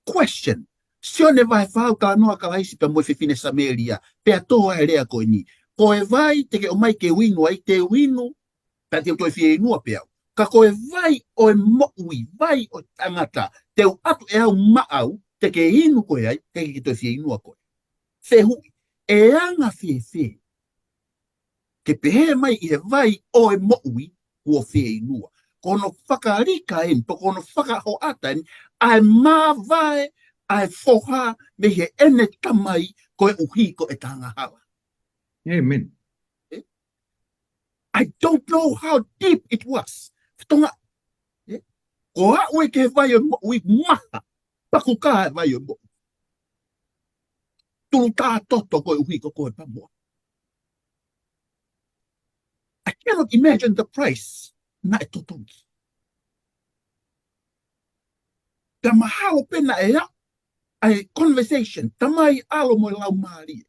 Question. Sione vahe fā, talanoa ʻa Kalaisi pea mo e fefine Samēlia, pea tō ai e lea ko eni. Ko e vai te ke ʻomai ke u inu ai, te u inu, pea te u toe fieinua pē au. Ka ko e vai ʻo e moʻui, vai ʻo e tangata, te u ʻatu ʻe au maʻau, te ke inu koe ai, te ke toe fieinua koe. Fehuʻi, ʻe anga fēfē ke pehē mai ʻi he vai ʻo e moʻui kuo fieinua? Ko hono fakalika eni, pe ko hono fakahoʻata eni ʻa e māvae ʻa e foha mei heʻene tamai koeʻuhi ko ʻeta angahala. ʻĒmeni. I don't know how deep it was. Fetonga, ko e aʻu ia ki he vai ʻo e moʻui, maha, pakukā e vai ʻo e moʻui. Tulu tā toto koeʻuhi ko koe pea mo au. I cannot imagine the price naʻe totongi. Pea mahalo pē naʻe aʻu ʻa e conversation, Tamai, ʻAlo mo e Laumālie.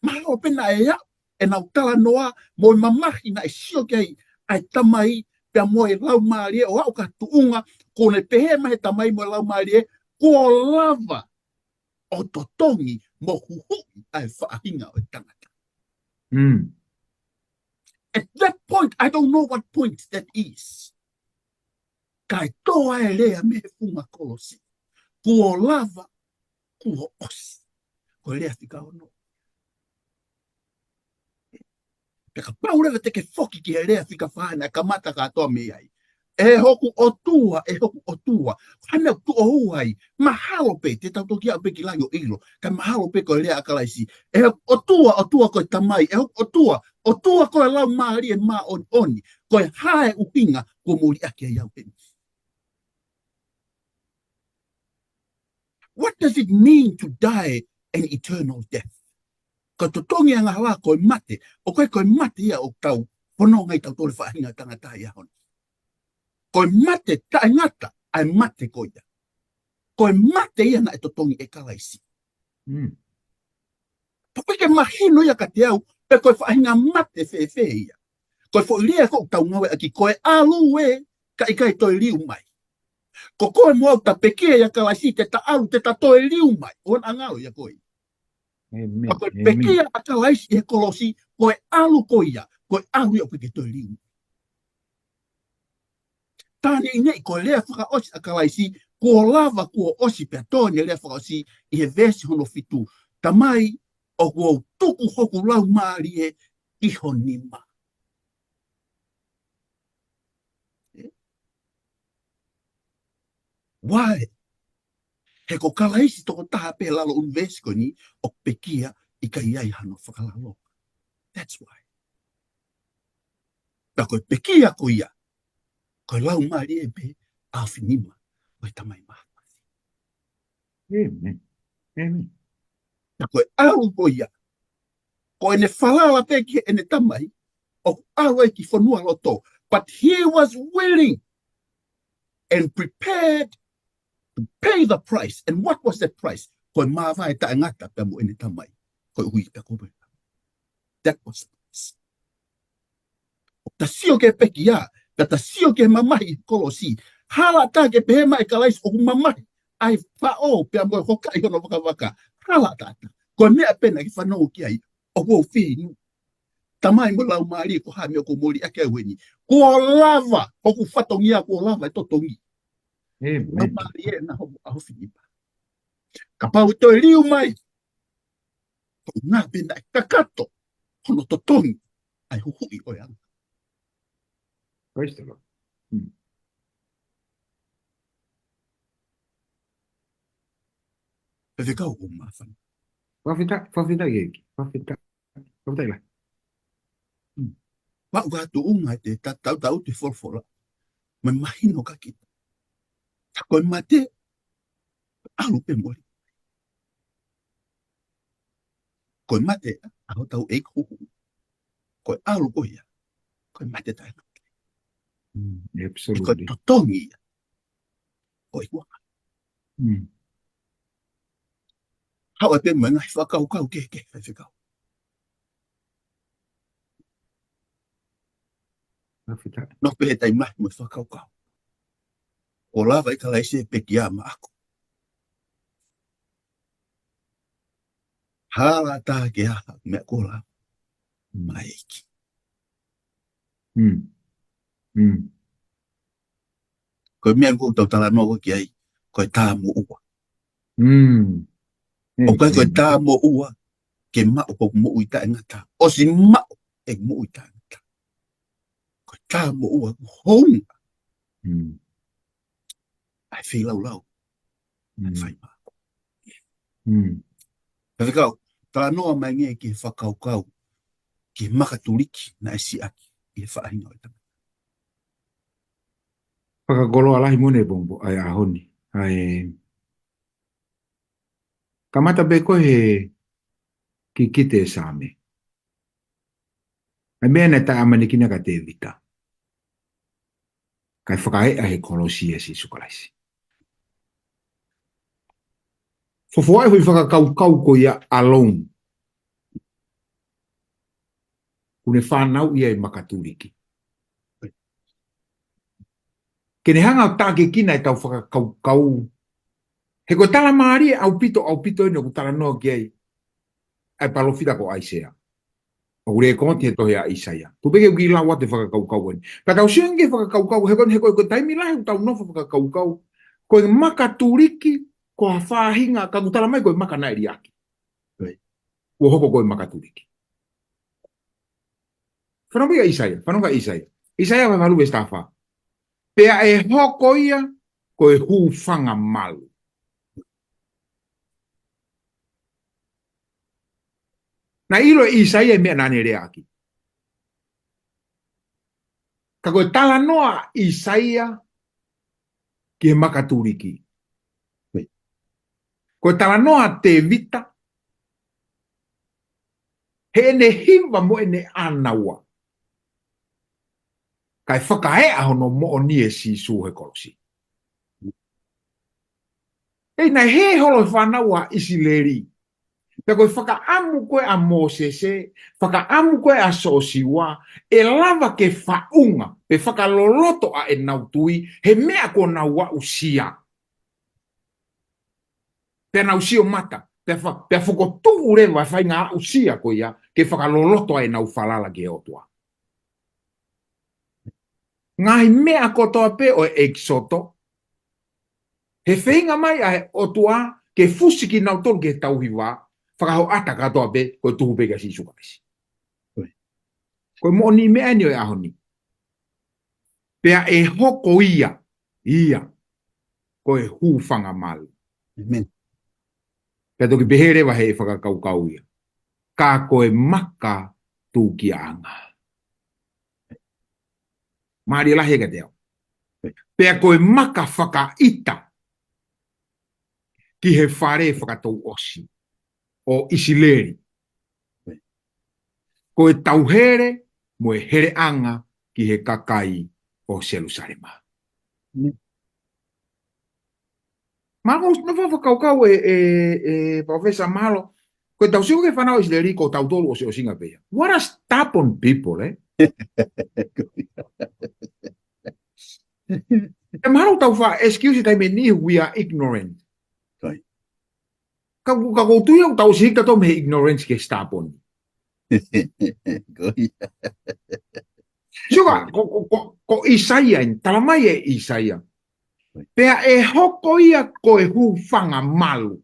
Mahalo pē naʻe aʻu ʻenau talanoa mo e mamahi naʻe sio ki ai ʻa e Tamai pea mo e Laumālie ʻo aʻu ki ha tuʻunga kuo ne pehē mai he Tamai mo e Laumālie, kuo lava ʻo totongi mo huhuʻi ʻa e faʻahinga ʻo e tangata. At that point, I don't know what point that is. Kae tō ai e lea mei he funga kolosi, Kuo lava, kuo ʻosi. Ko e lea fika ono. Pea kapau leva te ke foki ki he lea fika fā naʻe kamata kātoa mei ai. ʻE hoku ʻOtua, ʻe hoku ʻOtua. Ko e hā e meʻa ʻoku tuʻo ua ai? Mahalo pē te tau toki aʻu pē ki langi ʻo ʻilo, ka mahalo pē ko e lea ʻa Kalaisi. ʻE hoku ʻOtua, ʻOtua ko e Tamai. ʻE hoku ʻOtua, ʻOtua ko e Laumālie Māʻoniʻoni. Ko e hā e ʻuhinga kuo mou liʻaki ai au heni? What does it mean to die an eternal death? Ko e totongi angahala ko e mate, ʻoku ʻikai ko e mate ia ʻoku tau fononga ai tautolu e faʻahinga tangata ia hona. Ko e mate taʻengata ʻa e mate ko ia. Ko e mate ia naʻe totongi ʻe Kalaisi. Pea ʻoku ʻikai ke mahino ia kiate au pe ko e faʻahinga mate fēfē ia. Ko e foʻi lea ko ē ʻoku tau ngāueʻaki, ko e ʻalu ē, ka ʻikai toe liu mai. Ko koe mo au, ta pekia ʻia Kalaisi, te ta ʻalu, te ta toe liu mai. ʻOua naʻa ngalo ia ko ē. ʻĒmeni. Ka ko e pekia ʻa Kalaisi ʻi he kolosi, ko e ʻalu ko ia, ko e ʻalu ia ʻoku ʻikai ke toe liu mai. Tā neʻineʻi ko e lea fakaʻosi ʻa Kalaisi, kuo lava, kuo ʻosi, pea tō ʻene lea fakaʻosi ʻi he veesi hono fitu. Tamai, ʻoku ou tuku hoku laumālie ʻi ho nima. Why? He ko Kalaisi tokotaha pē lalo ʻunivēsi ko eni ʻoku pekia, ʻikai ʻi ai hano fakalaloka. That's why. Pea ko e pekia ko ia, ko e laumālie pē ʻofa nima ʻo e Tamai Māfimafi. ʻĒmeni. ʻĒmeni. Pea ko e ʻalu ko ia, ko ʻene falala pē ki heʻene Tamai, ʻoku ʻalu ai ki fonualoto. But he was willing and prepared to pay the price. And what was that price? Ko e māvae taʻengata pea mo ʻene Tamai. Ko e ʻuhi pea ko e. That was the price. ʻOku ta sio ki he pekia, ka ta sio ki he mamahi ʻi he kolosi. Hala ʻatā ke pehē mai ʻe Kalaisi ʻoku mamahi ʻa e faʻo pea mo e hokaʻi hono vakavaka. Hala ʻatā. Ko e meʻa pē naʻa ke fanongo ki ai, ʻoku ou fieinua. Tamai mo e Laumālie, ko e hā e meʻa ʻoku ou moli ʻaki au eni? Kuo lava hoku fatongia, kuo lava e totongi. ʻĒmeni. Laumālie na hoku ʻofa nima. Kapau ʻe toe liu mai, ko e ʻuhinga pē naʻe kakato hono totongi ʻa e huhuʻi ʻo e anga. Praise the Lord. Hmm. Faifekau, ʻoku ou māfana. Fakafetaʻi, fakafetaʻi ʻEiki. Fakafetaʻi. Fakafetaʻi lahi. Hmm. Maʻu ka tuʻunga te ta-, tautau atu e folofola. Mo e mahino kia kita. Ka ko e mate, ʻalu pē mole. Ko e mate ʻa hotau ʻEiki huhu. Ko e ʻalu ko ia, ko e mate taʻengata. Mm, ko e absolutely. Totongi ia ʻo e ʻOtua. Mm. Haʻu pē mo e ngaahi fakakaukau kehekehe, faifekau. Fakafetaʻi. Nofo pē he taimi lahi mo e fakakaukau. Kuo lava ʻe Kalaisi e pekia maʻaku. Hala ʻatā ke ʻaha meʻa kuo lava mai ʻEiki. Mm. Mm. Ko e meʻa ʻoku tau talanoa ki ai, ko e tā moʻua. Mm. ʻOku ʻikai ko e tā moʻua ke maʻu ko e moʻui taʻengata. ʻOsi maʻu e moʻui taʻengata. Ko e tā moʻua ʻoku hounga. Mm. ʻA e feilaulau. Mm. Fai maʻaku. Mm. Faifekau, talanoa mai angē ki he fakakaukau ki he makatuliki naʻe siʻaki ʻi he faʻahinga ʻo e tangata. Fakakoloa lahi moʻoni e pongipongi, ʻa e ʻaho ni. ʻA e kamata pē ko e he kikite e Saame. ʻA e meʻa naʻe taʻeʻamanekina kia Tēvita. Kae fakaeʻa he kolosi ʻia Sīsū Kalaisi. Fofoaʻi e foʻi fakakaukau ko ia ʻa Lomu. Kuo ne fanauʻi ʻa e makatuliki. Ke ne hanga ʻo tākiekina ʻetau fakakaukau. He ko e tala mālie ʻaupito, ʻaupito eni ʻoku talanoa ki ai ʻa e palōfita ko ʻAisea. ʻOku lēkooti he tohi ʻa ʻAisea. Tuku pē ke u kiʻi lau atu e fakakaukau eni. Ka tau sio ange ki he fakakaukau, he ko e, he ko e, ko e taimi lahi ʻoku tau nofo fakakaukau. Ko e makatuliki, ko ha faʻahinga, ka ʻoku tala mai ko e maka naʻe liʻaki. Right. Kuo hoko ko e makatuliki. Fanongo ki ʻAisea, fanongo ki ʻAisea. ʻAisea vahe valu veesi taha fā. Pea ʻe hoko ia ko e hūfanga malu. Naʻe ʻilo ʻe ʻAisea e meʻa naʻa ne leaʻaki. Ka ko e talanoa ʻa ʻAisea ki he makatuliki. Ko e talanoa ʻa Tēvita, heʻene hiva mo ʻene ʻānaua. Kae fakaeʻa hono moʻoni ʻe Sīsū he kolosi. ʻEi, naʻe hē holo e fānau ʻa ʻIsileli. Pea ko e fakaʻamu ko ē ʻa Mōsese, fakaʻamu ko ē ʻa Sosiua, ʻe lava ke faʻunga, pe fakaloloto ʻa ʻenau tui, he meʻa kuo nau aʻusia. Pea nau sio mata, pea fa-, pea fokotuʻu leva e faʻahinga aʻusia ko ia, ke fakaloloto ʻa ʻenau falala ki he ʻOtua. Ngaahi meʻa kotoa pē ʻo e ʻEkisoto, he feinga mai ʻa e ʻOtua ke fusi kinautolu ki he tauhi vā, fakahoʻata kātoa pē, ko e tuhu pē kia Sīsū Kalaisi. ʻOi. Ko e moʻoni meʻa eni ʻo e ʻaho ni. Pea ʻe hoko ia, ia, ko e hūfanga malu. ʻĒmeni. Pea toki pehē leva he fakakaukau ia. Ka ko e maka tūkiaʻanga. Mālie lahi kiate au. Pea ko e maka fakaʻita ki he fale fakatouʻosi ʻo ʻIsileli. Ko e tauhele mo e heleʻanga ki he kakai ʻo Selusalema. Mālō, naʻa fakakaukau e, e, e, Professor Malo. Ko e tau sio ki he fānau ʻIsileli ko tautolu ʻosi ʻosinga pē ia. What a stubborn people, eh? E mahalo tau faʻa excuse taimi ʻe niʻihi, we are ignorant. Ka, ka ʻoku ou tui ʻoku tau ʻosi hiki tautolu mei he ignorance ki he stubborn. Sio ka, ko, ko, ko, ko ʻIsaia eni, tala mai ʻe ʻIsaia. Pea ʻe hoko ia ko e hūfanga malu.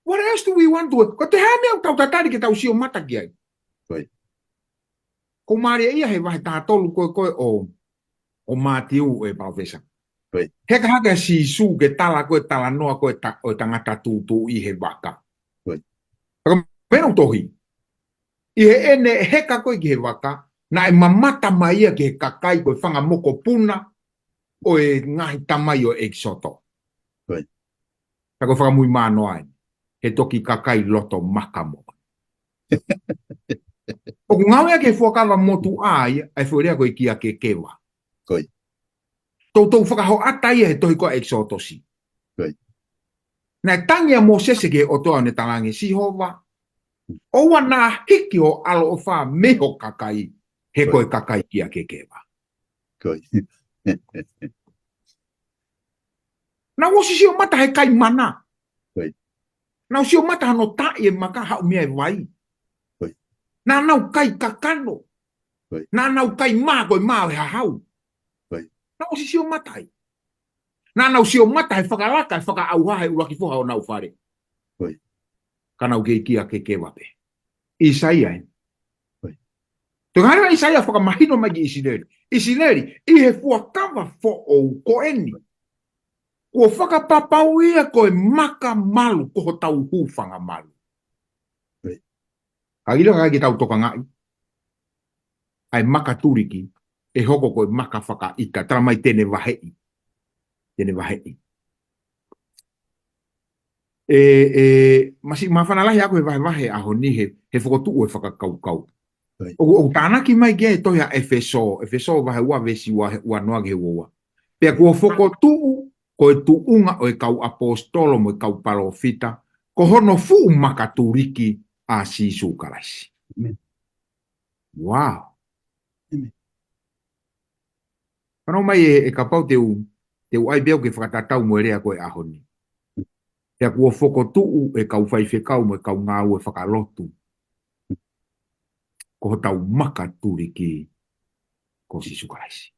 What else do we want to? Ko e hā e meʻa ʻoku tau tatali ke tau sio mata ki ai? Ko mālie ia he vahe taha tolu ko ē ʻo, ʻo Mātiu e Palōfesa. Heka hake ʻa Sīsū ke tala ko e talanoa ko e ta-, ʻo e tangata tūtuuʻi he vaka. Pea ko e meʻa ʻoku tohi. ʻI heʻene heka ko ē ki he vaka, naʻe mamata mai ia ki he kakai ko e fanga mokopuna ʻo e ngaahi tamai ʻo ʻEkisoto. Ka ko e fakamuimui mānoa eni, he toki kakai loto maka moʻoni. ʻOku ngāueʻaki he fuakava motuʻa ia, ʻa e foʻi lea ko e kia kekeva. Toutou fakahoʻata ia he tohi ko ē ʻEkisotosi. Naʻe tangi ʻa Mōsese ki he ʻOtua ʻo ne talaange, Sihova, ʻoua naʻa hiki hoʻo ʻaloʻofa mei ho kakai, he ko e kakai kia kekeva. Naʻa nau ʻosi sio mata he kai mana. Naʻa nau sio mata hano taʻi e maka haʻu mei ai e vai. Naʻa nau kai kakano. Naʻa nau kai mā ko e mā ʻo e hahau. Naʻa nau ʻosi sio mata ai. Naʻa nau sio mata he fakalaka, he fakaʻauha, he ʻuluaki foha ʻo honau fale. Ka nau kei kia kekeva pē. ʻIsaia ē. Toe ngāueʻaki ʻe ʻIsaia fakamahino mai ki ʻIsileli. ʻIsileli, ʻi he fuakava foʻou ko eni. Kuo fakapapauʻi ia ko e maka malu, ko hotau hūfanga malu. Ka ʻilo ka ke tau tokangaʻi. ʻA e maka tuliki, ʻe hoko ko e maka fakaʻita, tala mai te ne vaheʻi. Te ne vaheʻi. ʻE, ʻe, masi, māfana lahi ʻaku he vahevahe ʻaho ni he, he fokotuʻu e fakakaukau. ʻOku, ʻoku tānaki mai ki he tohi ʻa ʻEfesō, ʻEfesō vahe ua veesi ua, ua noa ki he ua ua. Pea kuo fokotuʻu ko e tuʻunga ʻo e kau ʻaposetolo mo e kau palōfita, ko hono fuʻu maka tuliki ʻa Sīsū Kalaisi. Wow. Fanau mai e, e kapau te u, te u ʻai pē au ke fakatatau mo e lea ko e ʻaho ni. Pea kuo fokotuʻu e kau faifekau mo e kau ngāue fakalotu. Ko hotau maka tuliki ko Sīsū Kalaisi.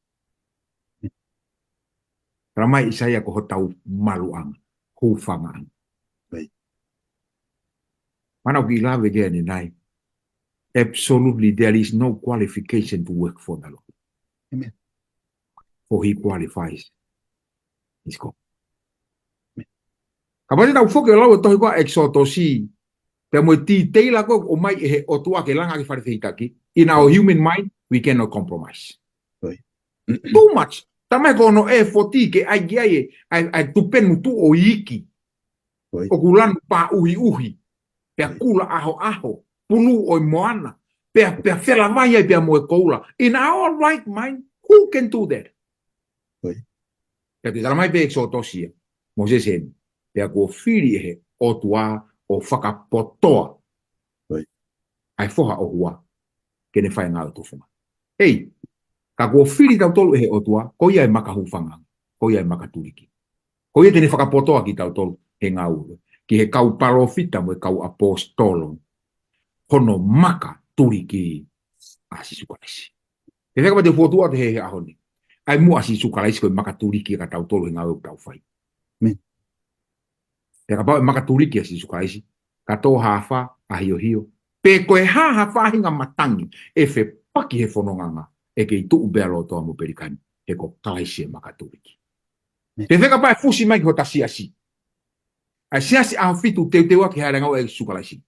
Tala mai ʻIsaia ko hotau maluʻanga, hūfangaʻanga. Mana ki lave ke ane nai. Absolutely, there is no qualification to work for the Lord. For he qualifies. Is God. Kapau te tau foki ʻo lau e tohi ko ē ʻEkisotosi, pea mo e titeila ko ē ʻomai ʻe he ʻOtua ke langa ki fale fehikitaki. In our human mind, we cannot compromise. Too much. Tala mai ko hono effort ke ʻai ki ai e, ʻai, ʻai tupenu tuʻo iiki. ʻOku lanu pāʻuhiʻuhi. Pea kula ʻahoʻaho. Pulu ʻo e moana. Pea, pea felavai ai pea mo e koula. In our right mind, who can do that? Pea te tala mai pē ʻEkisotosi ia. Mōsese eni. Pea kuo fili ʻe he ʻOtua ʻo fakapotoa. ʻA e foha ʻo Hua. Ke ne fai ngāue tufunga. Ei, ka kuo fili tautolu ʻe he ʻOtua, ko ia e maka hūfanga, ko ia e maka tuliki. Ko ia te ne fakapotoa kitautolu he ngāue. Ki he kau palōfita mo e kau ʻaposetolo. Hono maka tuliki ʻa Sīsū Kalaisi. Te feka ma te fotu atu he, he ʻaho ni. ʻAi muʻa Sīsū Kalaisi ko e maka tuliki ka tautolu he ngāue ʻoku tau fai. Pea kapau ʻe maka tuliki ʻa Sīsū Kalaisi, ka tō hafa, ʻahiohio, Pe ko e hā ha faʻahinga matangi ʻe fepaki he fononganga, ʻe kei tuʻu pē ʻa lotoa mo Pelikani, he ko Kalaisi ʻe makatuliki. Fefeka pē ʻa e fusi mai ki hota siasi. ʻA e siasi ʻAho Fitu teuteuaki he ʻalunga ʻo Sīsū Kalaisi.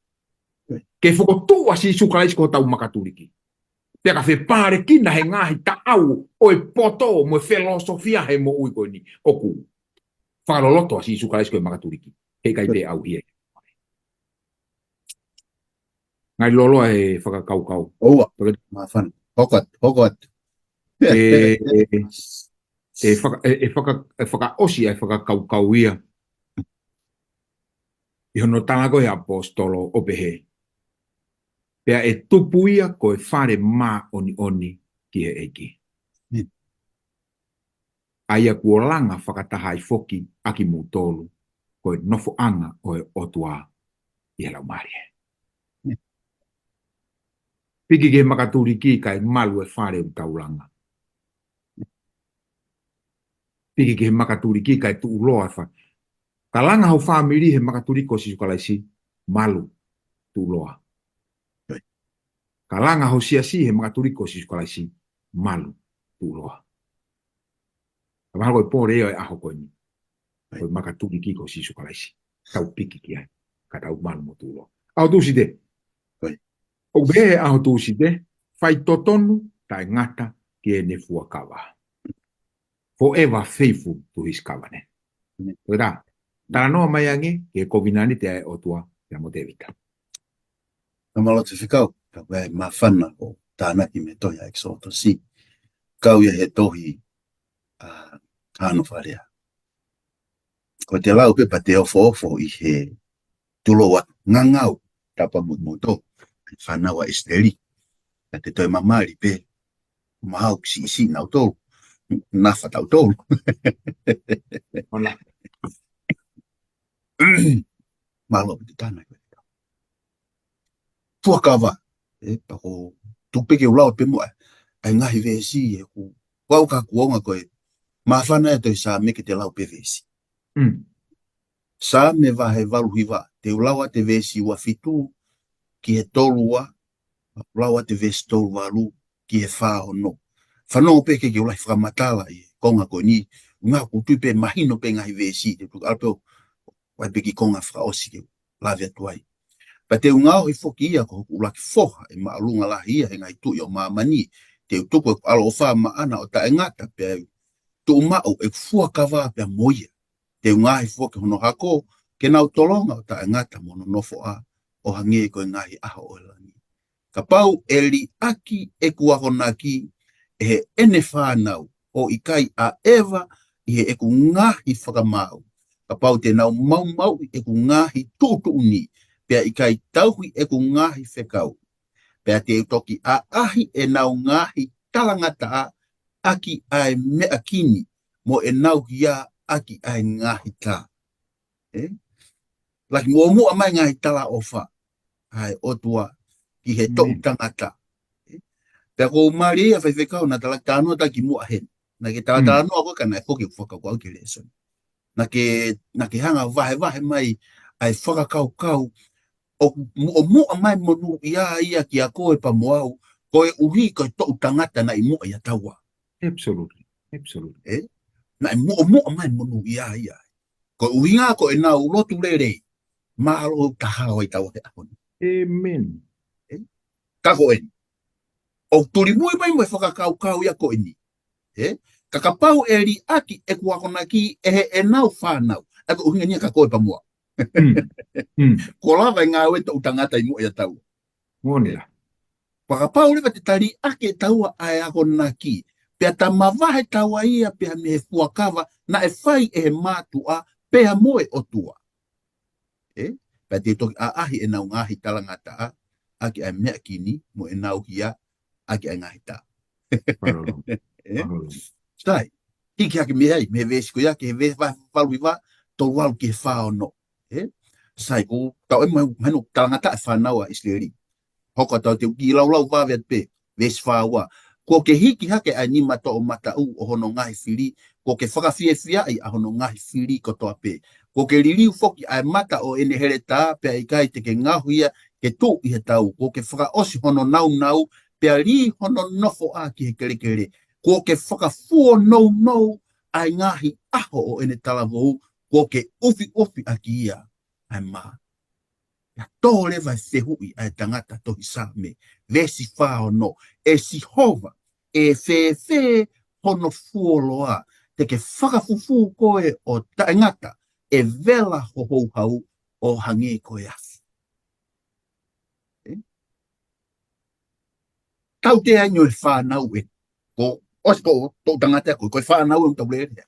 Ke fokotuʻu ʻa Sīsū Kalaisi ko hotau makatuliki. Pea ka fepalekina he ngaahi taʻau ʻo e poto mo e filōsofia he moʻui ko eni, ʻoku fakaloloto ʻa Sīsū Kalaisi ko e makatuliki. He ʻikai pē ʻauhia. Ngali loloa e fakakaukau. ʻOua, māfana. Hoko atu, hoko atu. ʻE, ʻe, ʻe faka-, ʻe, ʻe faka-, ʻe fakaʻosi ʻa e fakakaukau ia ʻi hono tala ko ē ʻe he ʻaposetolo ʻo pehē: Pea ʻe tupu ia ko e fale māʻoniʻoni ki he ʻEiki. ʻA ia kuo langa fakataha ai foki ʻa kimoutolu ko e nofoʻanga ʻo e ʻOtua ʻi he Laumālie. Piki ki he makatuliki kae malu e fale ʻoku tau langa. Piki ki he makatuliki kae tuʻuloa e fale. Ka langa ho fāmili he makatuliki ko Sīsū Kalaisi, malu, tuʻuloa. Ka langa ho siasi he makatuliki ko Sīsū Kalaisi, malu, tuʻuloa. Ka mahalo ko e pole ia ʻo e ʻaho ko eni. Ko e makatuliki ko Sīsū Kalaisi. Tau piki ki ai. Ka tau malu mo tuʻuloa. ʻAho Tūsite. ʻOku pehē he ʻaho Tūsite, faitotonu taʻengata ki heʻene fuakava. Forever faithful to his covenant. Ko e tā, talanoa mai ange ki he kovinānite ʻa e ʻOtua pea mo Tēvita. Ka mālō Faifekau, ka ko e māfana ʻo tānaki mei he tohi ʻa ʻEkisoto. Kau ia he tohi ʻa Hano Falea. Ko e te lau pē pea te ofoofo ʻi he tulo ua ngangau tapa mo moto. Fānau ʻa ʻIsileli. Ka te toe mamali pē. Mahau siʻisiʻi nautolu. Nafa tautolu. Mālō pē te tānaki. Fuakava. ʻE, pea ko tuku pē ke u lau pē muʻa ʻa e ngaahi veesi ʻe ku. Kuo u ka kuonga ko e māfana ʻe toe Saame ke te lau pē veesi. Saame vahe valu hiva, te u lau ʻa e veesi ua fitu ki he tolu ua, lau ʻa e veesi tolu valu ki he fā ono. Fanongo pē ke ke u lahi fakamatala ʻi he konga ko eni, ngā kutui pē mahino pē ngaahi veesi, te tuku ʻalu pē ʻo ʻai pē ki konga fakaʻosi ke u lave atu ai. Pea te u ngaohi foki ia ko hoku ʻuluaki foha ʻe māʻolunga lahi ia he ngaahi tuʻi ʻo māmani, te u tuku ʻeku ʻaloʻofa maʻana ʻo taʻengata pea u tuʻu maʻu ʻeku fuakava pea mo ia. Te u ngaohi foki hono hako ke nau tolonga ʻo taʻengata mo hono nofoʻa ʻo hangē ko e ngaahi ʻaho ʻo e langi. Kapau ʻe liʻaki ʻeku akonaki ʻe heʻene fānau ʻo ʻikai ʻaʻeva ʻi heʻeku ngaahi fakamaau. Kapau te nau maumauʻi ʻeku ngaahi tuʻutuʻuni, pea ʻikai tauhi ʻeku ngaahi fekau. Pea te u toki ʻaʻahi ʻenau ngaahi talangataʻa ʻaki ʻa e meʻa kini, mo ʻenau hia ʻaki ʻa e ngaahi tā. ʻE? Lahi muʻomuʻa mai ngaahi talaʻofa ʻa e ʻOtua ki he toʻu tangata. ʻE? Pea ko u mālie ia Faifekau naʻa ta talanoa atu ki muʻa heni. Naʻa ke talatalanoa ko ē ka naʻe foki ʻeku fakakaukau ki he lēsoni. Naʻa ke, naʻa ke hanga vahevahe mai ʻa e fakakaukau ʻoku muʻomuʻa mai monūʻia ia kiate koe pea mo au, koeʻuhi ko e toʻu tangata naʻe ʻi muʻa ʻia taua. Absolutely. Absolutely. ʻE? Naʻe muʻomuʻa mai monūʻia ia. Ko e ʻuhinga ko ʻenau lotu lelei. Mālō ʻoku ta hao ai taua he ʻaho ni. ʻĒmeni. ʻE? Ka ko eni. ʻOku tulimui mai mo e fakakaukau ia ko eni. ʻE? Ka kapau ʻe liʻaki ʻeku akonaki ʻe heʻenau fānau. ʻA ko e ʻuhinga ni ia ka ko e pea mo au. Ko lava e ngāue toʻu tangata ʻi muʻa ʻia taua. Moʻoni ia. Pea kapau leva te ta liʻaki ʻe taua ʻa e akonaki, pea ta mavahe taua ia pea mei he fuakava naʻe fai ʻe he mātuʻa pea mo e ʻOtua. ʻE? Pea te toki ʻaʻahi ʻenau ngaahi talangataʻa ʻaki ʻa e meʻa kini mo ʻenau hia ʻaki ʻa e ngaahi tā. Sai. Hiki hake mei ai, mei he veesi ko ia, ki he veesi vahe valu hiva, tolu valu ki he fā ono. ʻE? Sai, ko tau ʻe mai, mahino talangataʻa e fānau ʻa ʻIsileli. Hoko atu te u kiʻi laulau vave atu pē, veesi fā ua. Kuo ke hiki hake ʻa e nima toʻomataʻu ʻo hono ngaahi fili, kuo ke fakafiefiaʻi ʻa hono ngaahi fili kotoa pē. Kuo ke liliu foki ʻa e mata ʻo ʻene heletā, pea ʻikai te ke ngaohi ia ke tuʻu ʻi he tau, kuo ke fakaʻosi hono naunau, pea lī hono nofoʻa ki he kelekele, kuo ke fakafuonounou ʻa e ngaahi ʻaho ʻo ʻene talavou, kuo ke ʻufiʻufi ʻaki ia ʻa e mā. Pea tō leva e fehuʻi ʻa e tangata tohi Saame, veesi fā ono, ʻE Sihova, ʻe fēfē hono fuoloa, te ke fakafufū koe ʻo taʻengata, ʻe vela ho houhau ʻo hangē ko e afi. Ē? Tautea ʻeni ʻo e fānau ē. Ko, ʻosi ko, toʻu tangata ko, ko e fānau ē ʻoku tau lele.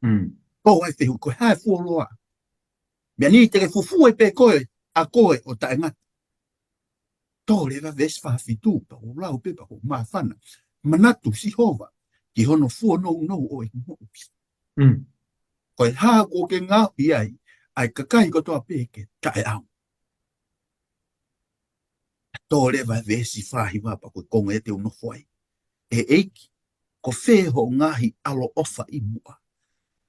Mm. Ko ai fehuʻi, ko e hā e fuoloa. Meʻa ni te ke fufū ai pē koe, ʻa koe ʻo taʻengata. Tō leva veesi fā fitu, pea ʻoku lau pē pea ʻoku māfana. Manatu Sihova, ki hono fuonounou ʻo e moʻui. Mm. Ko e hā kuo ke ngaohi ai, ʻa e kakai kotoa pē ke taʻeʻaonga. Tō leva veesi fā hiva pea ko e konga ia te u nofo ai. ʻE ʻEiki, ko fē hoʻo ngaahi ʻaloʻofa ʻi muʻa,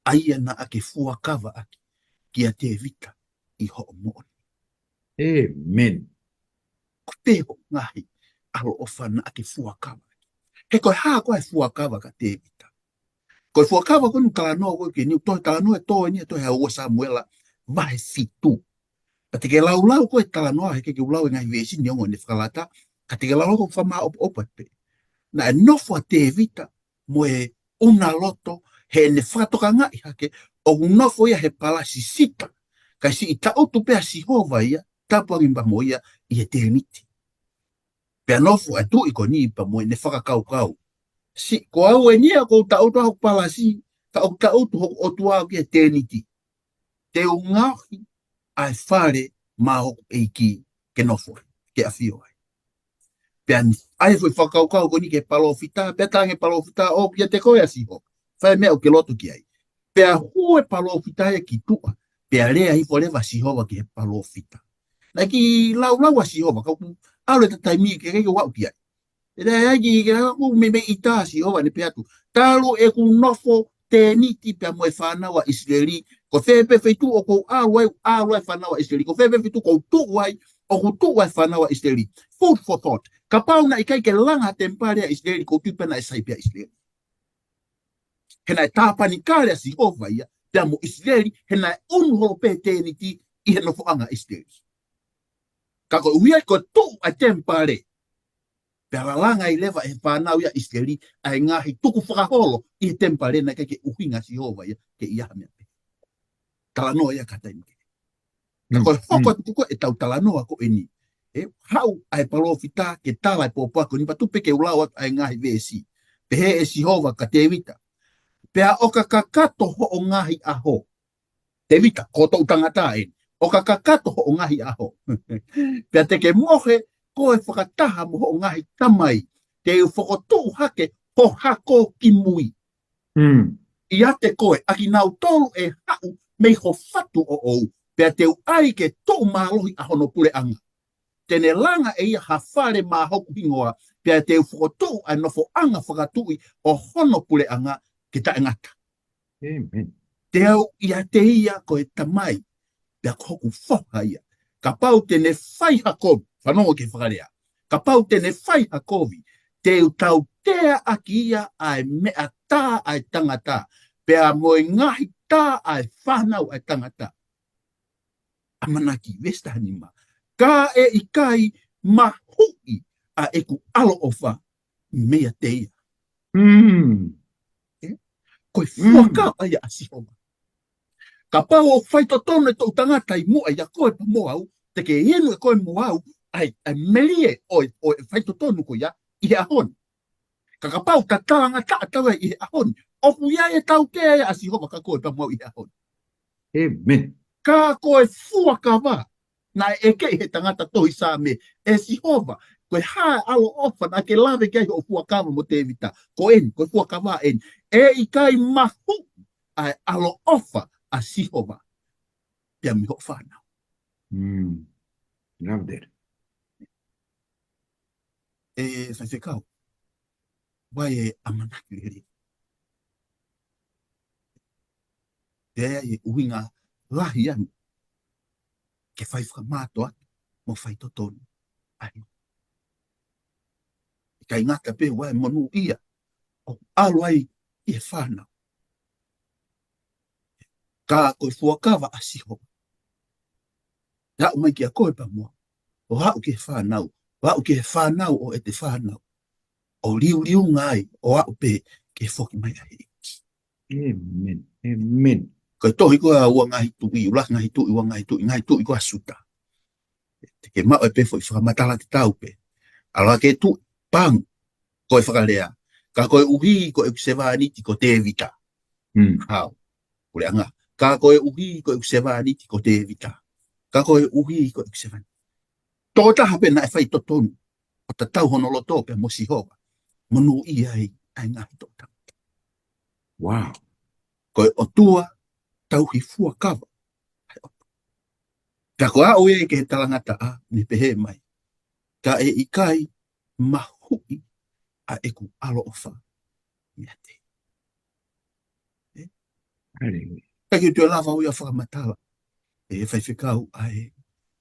ʻa ia naʻa ke fuakava ʻaki kia Tēvita ʻi hoʻo moʻoni. ʻĒmeni. Ko fē hoʻo ngaahi ʻaloʻofa naʻa ke fuakava ʻaki. He ko e hā ko ē fuakava kia Tēvita. Ko e fuakava ko eni talanoa ko ē ki he niu tohi talanoa ʻe tō eni ʻe tō he ua Samuela vahe fitu. Ka te ke laulau ko e talanoa he ke ke lau e ngaahi veesi neongo ʻene fakalata. Ka te ke laulau ko e fakamāʻopoʻopo pē. Naʻe nofo ʻa Tēvita mo e ʻuna loto heʻene fakatokangaʻi hake ʻoku nofo ia he palasi sita. Kae siʻi taʻutu pē ʻa Sihova ia, tapu ange pea mo ia ʻi he tēniti. Pea nofo ʻa e tuʻi ko eni pea mo ʻene fakakaukau. Siʻi ko au eni ia ʻoku ou taʻutu ʻa hoku palasi, ka ʻoku taʻutu hoku ʻOtua ʻoku ʻi he tēniti. Te u ngaohi ʻa e fale maʻa hoku ʻEiki ke nofo ai, ke ʻafio ai. Pea ʻai foʻi fakakaukau ko eni ki he palōfita, pea talaange palōfita ʻoku ʻiate koe ʻa Sihova. Fai meʻa ʻoku ke loto ki ai. Pea hū e palōfita ia ki tuʻa, pea lea hifo leva ʻa Sihova ki he palōfita. Naʻe kiʻi laulau ʻa Sihova, ka ʻoku ʻalu e taimi ke ke ʻalu ki ai. ʻE ʻai ki ke ʻalu meimei ʻita ʻa Sihova ʻene pehē atu. Talu ʻeku nofo tēniti pea mo e fānau ʻa ʻIsileli, ko fē pē feituʻu ʻoku ou ʻalu ai, ʻalu ai fānau ʻa ʻIsileli, ko fē pē feituʻu ʻoku ou tuʻu ai, ʻoku tuʻu ai fānau ʻa ʻIsileli. Food for thought. Kapau naʻe ʻikai ke langa temipale ʻa ʻIsileli, ʻoku ou tui pē naʻe sai pē ʻa ʻIsileli. He naʻe tāpanekale ʻa Sihova ia, pea mo ʻIsileli, he naʻe ʻunu holo pē tēniti ʻi he nofoʻanga ʻa ʻIsileli. Ka koeʻuhi ko e tuʻu ʻa e temipale, pea lalanga ai leva ʻe he fānau ia ʻa ʻIsileli, ʻa e ngaahi tukufakaholo ʻi he temipale naʻe ʻikai ke ʻuhinga ʻa Sihova ia, ke ʻi ai ha meʻa pē. Talanoa ia ka taimi ke. Ka ko e hoko atu ko ē ʻetau talanoa ko eni. ʻE haʻu ʻa e palōfita ke tala e pōpoaki ko eni pea tuku pē ke u lau atu ʻa e ngaahi veesi. Pehē ʻe Sihova kia Tēvita. Pea ʻo ka kakato hoʻo ngaahi ʻaho. Tēvita, ko toʻu tangata eni. ʻO ka kakato hoʻo ngaahi ʻaho. Pea te ke mohe koe fakataha mo hoʻo ngaahi tamai. Te u fokotuʻu hake ho hako ki mui. Mm. ʻIate koe, ʻa kinautolu ʻe haʻu mei ho fatu ʻoʻou, pea te u ʻai ke tuʻu mālohi ʻa hono puleʻanga. Te ne langa ʻe ia ha fale maʻa hoku hingoa, pea te u fokotuʻu ʻa e nofoʻanga fakatuʻi ʻo hono puleʻanga ke taʻengata. ʻĒmeni. Te u ʻiate ia ko e tamai, pea ko hoku foha ia. Kapau te ne fai ha kovi, fanongo ki he fakalea. Kapau te ne fai ha kovi, te u tautea ʻaki ia ʻa e meʻa tā ʻa e tangata, pea mo e ngaahi tā ʻa e fānau ʻa e tangata. ʻAmanaki, veesi taha nima. Ka ʻe ʻikai mahuʻi ʻa ʻeku ʻaloʻofa meiate ia. Mm. Ē? Ko e fuakava ia ʻa Sihova. Kapau ʻoku faitotonu e toʻu tangata ʻi muʻa ʻia koe pea mo au, te ke inu ʻe koe mo au ʻa e, ʻa e melie ʻo e, ʻo e faitotonu ko ia ʻi he ʻaho ni. Ka kapau te ta talangataʻa ʻi he ʻaho ni, ʻoku ʻi ai e tautea ia ʻa Sihova kia koe pea mo au ʻi he ʻaho ni. ʻĒmeni. Ka ko e fuakava, naʻe ʻeke ʻe he tangata tohi Saame, ʻE Sihova, ko e hā e ʻaloʻofa naʻa ke lave ki ai hoʻo fuakava mo Tēvita? Ko eni, ko e fuakava eni. ʻE ʻikai mahuʻi ʻa e ʻaloʻofa ʻa Sihova pea mei hoʻo fānau. Mm. Love that. ʻE faifekau, ʻoku ʻi ai e ʻamanaki lelei. Pea ʻi ai e ʻuhinga lahi ange ke fai fakamātoato. mo faitotonu. ʻAi. ʻIkai ngata pē ʻoku ʻi ai e monūʻia ʻoku ʻalu ai ʻi he fānau. Ka ko e fuakava ʻa Sihova. Aʻu mai kia koe pea mo au. ʻO aʻu ki he fānau. ʻO aʻu ki he fānau ʻo ʻete fānau. ʻO liuliunga ai, ʻo aʻu pē ki he foki mai ʻa e ʻEiki. ʻĒmeni. ʻĒmeni. Ko e tohi ko ē ʻa ua Ngaahi Tuʻi, ʻUluaki Ngaahi Tuʻi, ua Ngaahi Tuʻi, Ngaahi Tuʻi ko ē ʻa Siuta. Te ke maʻu ai pē foʻi fakamatala tatau pē. ʻAlu hake e tuʻi, pang, ko e fakalea. Ka koeʻuhi ko ʻeku sevāniti ko Tēvita. Mm. Hau. Puleʻanga. Ka koeʻuhi ko ʻeku sevāniti ko Tēvita. Ka koeʻuhi ko ʻeku sevāniti. Tokotaha pē naʻe faitotonu. ʻO tatau hono loto pea mo Sihova. Monūʻia ai ʻa e ngaahi toʻutangata. Wow. Ko e ʻOtua tauhi fuakava. Ka ko e aʻu ia ki he talangataʻa, ne pehē mai. Ka ʻe ʻikai mahuʻi ʻa ʻeku ʻaloʻofa meiate ia. ʻE? Haleluia. Ka ke toe lava ʻo ia fakamatala. ʻE faifekau ʻa e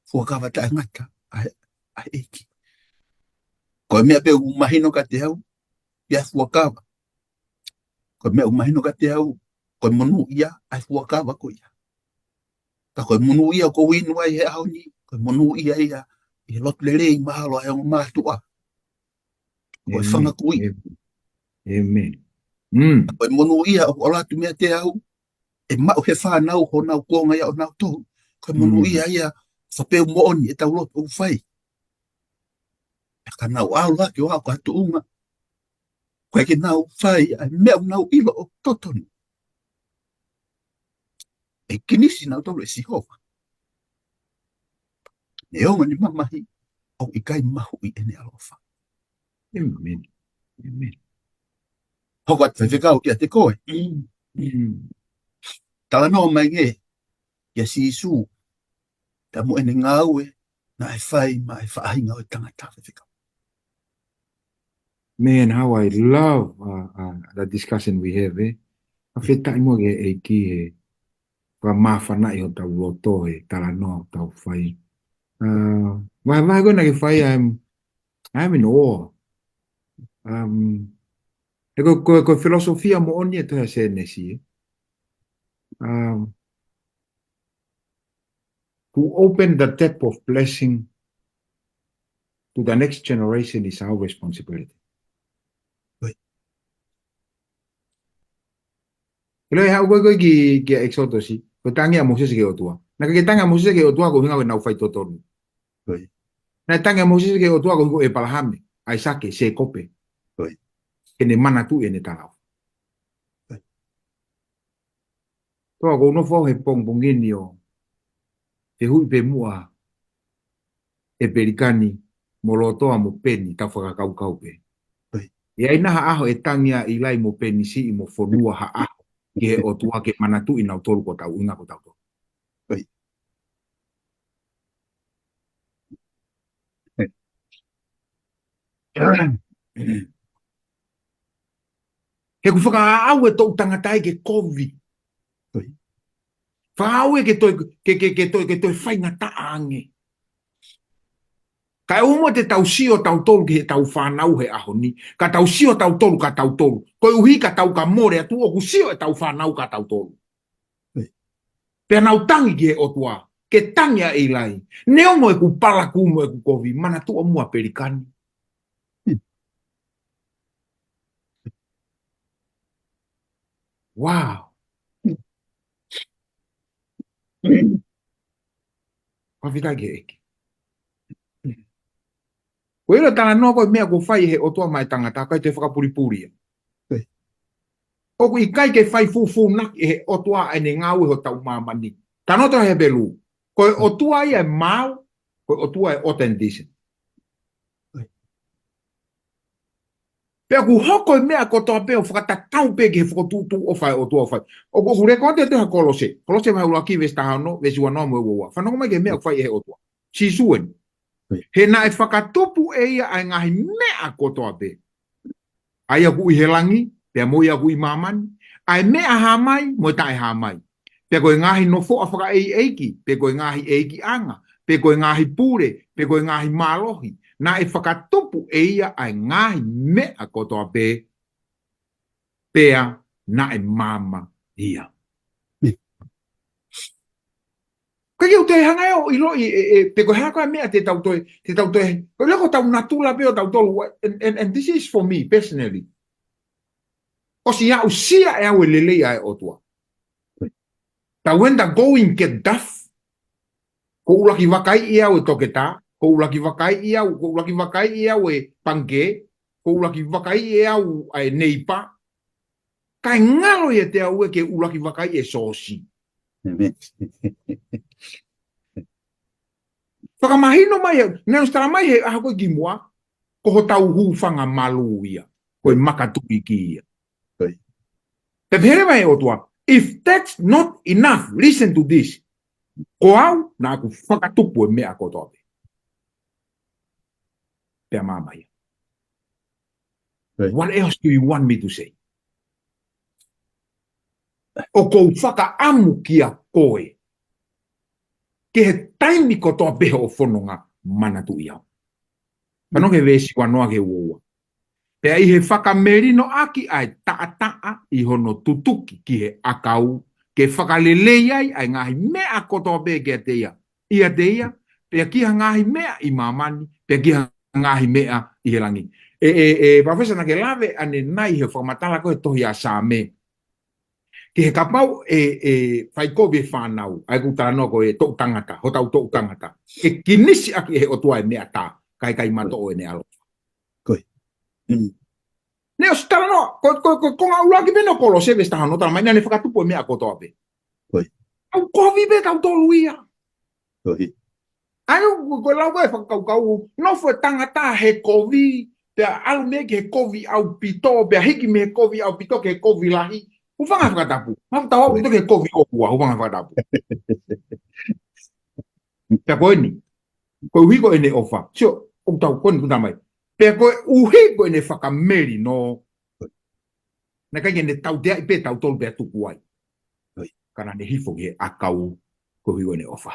fuakava taʻengata ʻa e, ʻa e ʻEiki. Ko e meʻa pē ʻoku mahino kiate au, ʻi he fuakava. Ko e meʻa ʻoku mahino kiate au, ko e monūʻia ʻa e fuakava ko ia. Ka ko e monūʻia ʻoku ou inu ai he ʻaho ni, ko e monūʻia ia ʻi he lotu lelei mahalo ʻa e ongo mātuʻa. Ko e fanga kui. ʻĒmeni. Mm. Ko e monūʻia ʻoku ʻalu atu meiate au, ʻe maʻu he fānau honau kuonga ia ʻo nau tō. Ko e monūʻia ia, fapeu moʻoni ʻetau lotu ʻoku fai. Pea ka nau ʻalu hake ʻo aʻu ki ha tuʻunga. Ko e ke nau fai ʻa e meʻa ʻoku nau ʻilo ʻoku totonu. ʻE kinisi nautolu ʻe Sihova. Neongo ʻene mamahi ʻoku ʻikai mahuʻi ʻene ʻaloʻofa. ʻĒmeni. ʻĒmeni. Hoko atu faifekau kiate koe. Mm. Talanoa mai ange kia Sīsū. Pea mo ʻene ngāue naʻe fai maʻa e faʻahinga ʻo e tangata faifekau. Man, how I love, uh, uh, the discussion we have, eh? Fakafetaʻi muʻa ki he ʻEiki he fakamāfanaʻi hotau loto he talanoa ʻoku tau fai. Uh, vahevahe ko ena ke fai, I'm, I'm in awe. Um, he ko, ko, ko e filosofia moʻoni e tohi ʻa Sēnesi, eh? Um, to open the tap of blessing to the next generation is our responsibility. Right. Ilo e haʻu ko ē ki, ki ʻEkisotosi, ko e tangi ʻa Mōsese ki he ʻOtua. Naʻe ʻikai ke tangi ʻa Mōsese ki he ʻOtua ko e ʻuhinga ko ʻenau faitotonu. Right. Naʻe tangi ʻa Mōsese ki he ʻOtua ko e ʻuhinga ko ʻĒpalahame, ʻAisake, Sēkope. Right. Ke ne manatuʻi ʻene talaʻofa. Right. Toa ʻoku ou nofo au he pongipongi ni ʻo fehuʻi pē muʻa ʻe Pelikani mo Lotoa mo Peni, tau fakakaukau pē. ʻOi. ʻE ʻi ai nai ha ʻaho ʻe tangi ai ʻa ʻIlai mo Peni siʻi mo fonua ha ʻaho ki he ʻOtua ke manatuʻi nautolu ko tautolu ʻuhinga ko tautolu. ʻOi. He ʻoku fakaʻau e toʻutangata ia ke kovi. ʻOi. Fakaʻau ia ke toe, ke, ke, ke toe, ke toe faingataʻa ange. Kae ʻumo te tau sio tautolu ki heʻetau fānau he ʻaho ni. Ka tau sio tautolu ka tautolu. Koeʻuhi ka tau ka mole atu ʻoku sio ʻetau fānau ka tautolu. ʻOi. Pea nau tangi ki he ʻOtua. Ke tangi ʻa ʻIlai. Neongo ʻeku palakū mo ʻeku kovi. Manatuʻi muʻa Pelikani. Hmm. Wow. Fakafetaʻi ki he ʻEiki. Ko e ʻilo talanoa ko e meʻa ʻoku fai ʻe he ʻOtua maʻa e tangata, ʻikai te fakapulipuli ia. ʻOi. ʻOku ʻikai ke fai fufūnaki ʻe he ʻOtua ʻa ʻene ngāue ʻi hotau māmani. Talanoa ʻa Hepelū. Ko e ʻOtua ia ʻe maau, ko e ʻOtua ʻe ʻota ʻene decent. ʻOi. Pea ʻoku hoko e meʻa kotoa pē ʻo fakatatau pē ki he fokotuʻutuʻu ʻofa ʻa e ʻOtua ʻoku fai. ʻOku, ʻoku lēkooti atu he Kolose. Kolose vahe ʻuluaki veesi taha ono, veesi ua noa mo e ua ua. Fanongo mai ki he meʻa ʻoku fai ʻe he ʻOtua. Sīsū eni. He naʻe fakatupu ʻe ia ʻa e ngaahi meʻa kotoa pē. ʻA ia ʻoku ʻi he langi, pea mo ia ʻoku ʻi māmani. ʻA e meʻa hā mai, mo e taʻehāmai. Pea ko e ngaahi nofoʻa fakaʻeiʻeiki, pe ko e ngaahi ʻeikiʻanga, pe ko e ngaahi pule, pe ko e ngaahi mālohi. Naʻe fakatupu ʻe ia ʻa e ngaahi meʻa kotoa pē, pea naʻe maama ia. Ka ke u te hanga ʻo ʻiloʻi, e, e, pe ko e hā ko ā e meʻa te tau toe, te tau toe, ko e lea ko ʻetau natula pē ʻo tautolu, and, and, and this is for me personally. ʻOsi aʻusia ʻe au e lelei ʻa e ʻOtua. Tau enda going get deaf. Ko e ʻuluaki vakaiʻi au e toketā, ko e ʻuluaki vakaiʻi au, ko e ʻuluaki vakaiʻi au e pangikē, ko e ʻuluaki vakaiʻi au ʻa e neipa. Kae ngalo ia te au ē ke ʻuluaki vakaiʻi e sōsi. Fakamahino mai he, neongo ʻosi tala mai he ʻaho ko ē kimuʻa, ko hotau hūfanga malū ia, ko e makatuʻu iiki ia. Te pehē mai ʻOtua, if that's not enough, listen to this. Ko au, naʻa ku fakatupu e meʻa kotoa pē. Pea maama ia. What else do you want me to say? ʻOku ou fakaʻamu kia koe. Ke he taimi kotoa pē hoʻo fononga manatuʻi au. Fanongo ki he veesi ua noa ki he ua ua. Pea ʻi he fakamelinoʻaki ʻa e taʻataʻa ʻi hono tutuki ki he ʻakau, ke fakalelei ai ʻa e ngaahi meʻa kotoa pē kiate ia, ʻiate ia, pea ki ha ngaahi meʻa ʻi māmani, pea ki ha ngaahi meʻa ʻi he langi. E, e, e, Palōfesa, naʻa ke lave ʻanenai he fakamatala ko e tohi ʻa Saame. Ki he kapau ʻe, ʻe fai kovi e fānau, ʻa ia ʻoku talanoa ko e toʻu tangata, hotau toʻu tangata. ʻE kinisi ʻaki ʻe he ʻOtua e meʻa tā, kae ʻikai matoʻo ʻene ʻaloʻofa. Neongo ʻosi talanoa, ko, ko, ko, ko e konga ʻuluaki pē ʻo Kolose veesi taha ono, tala mai naʻa ne fakatupu e meʻa kotoa pē. ʻOku kovi pē tautolu ia. ʻA ia ko, ko e lau ko e fakakaukau, nofo e tangata he kovi, pea ʻalu mei he kovi ʻaupito, pea hiki mei he kovi ʻaupito ki he kovi lahi. Hūfanga he fakatapu. Mapu tau ʻaupito ki he kovi ʻoku ua, hūfanga he fakatapu. Pea ko eni, koeʻuhi ko ʻene ʻofa. Sio, ʻoku tau ko eni ʻoku tala mai. Pea koeʻuhi ko ʻene fakamelino, naʻe ʻikai ke ne tauteaʻi pē tautolu pea tuku ai. Ka naʻa ne hifo ki he ʻakau koeʻuhi ko ʻene ʻofa.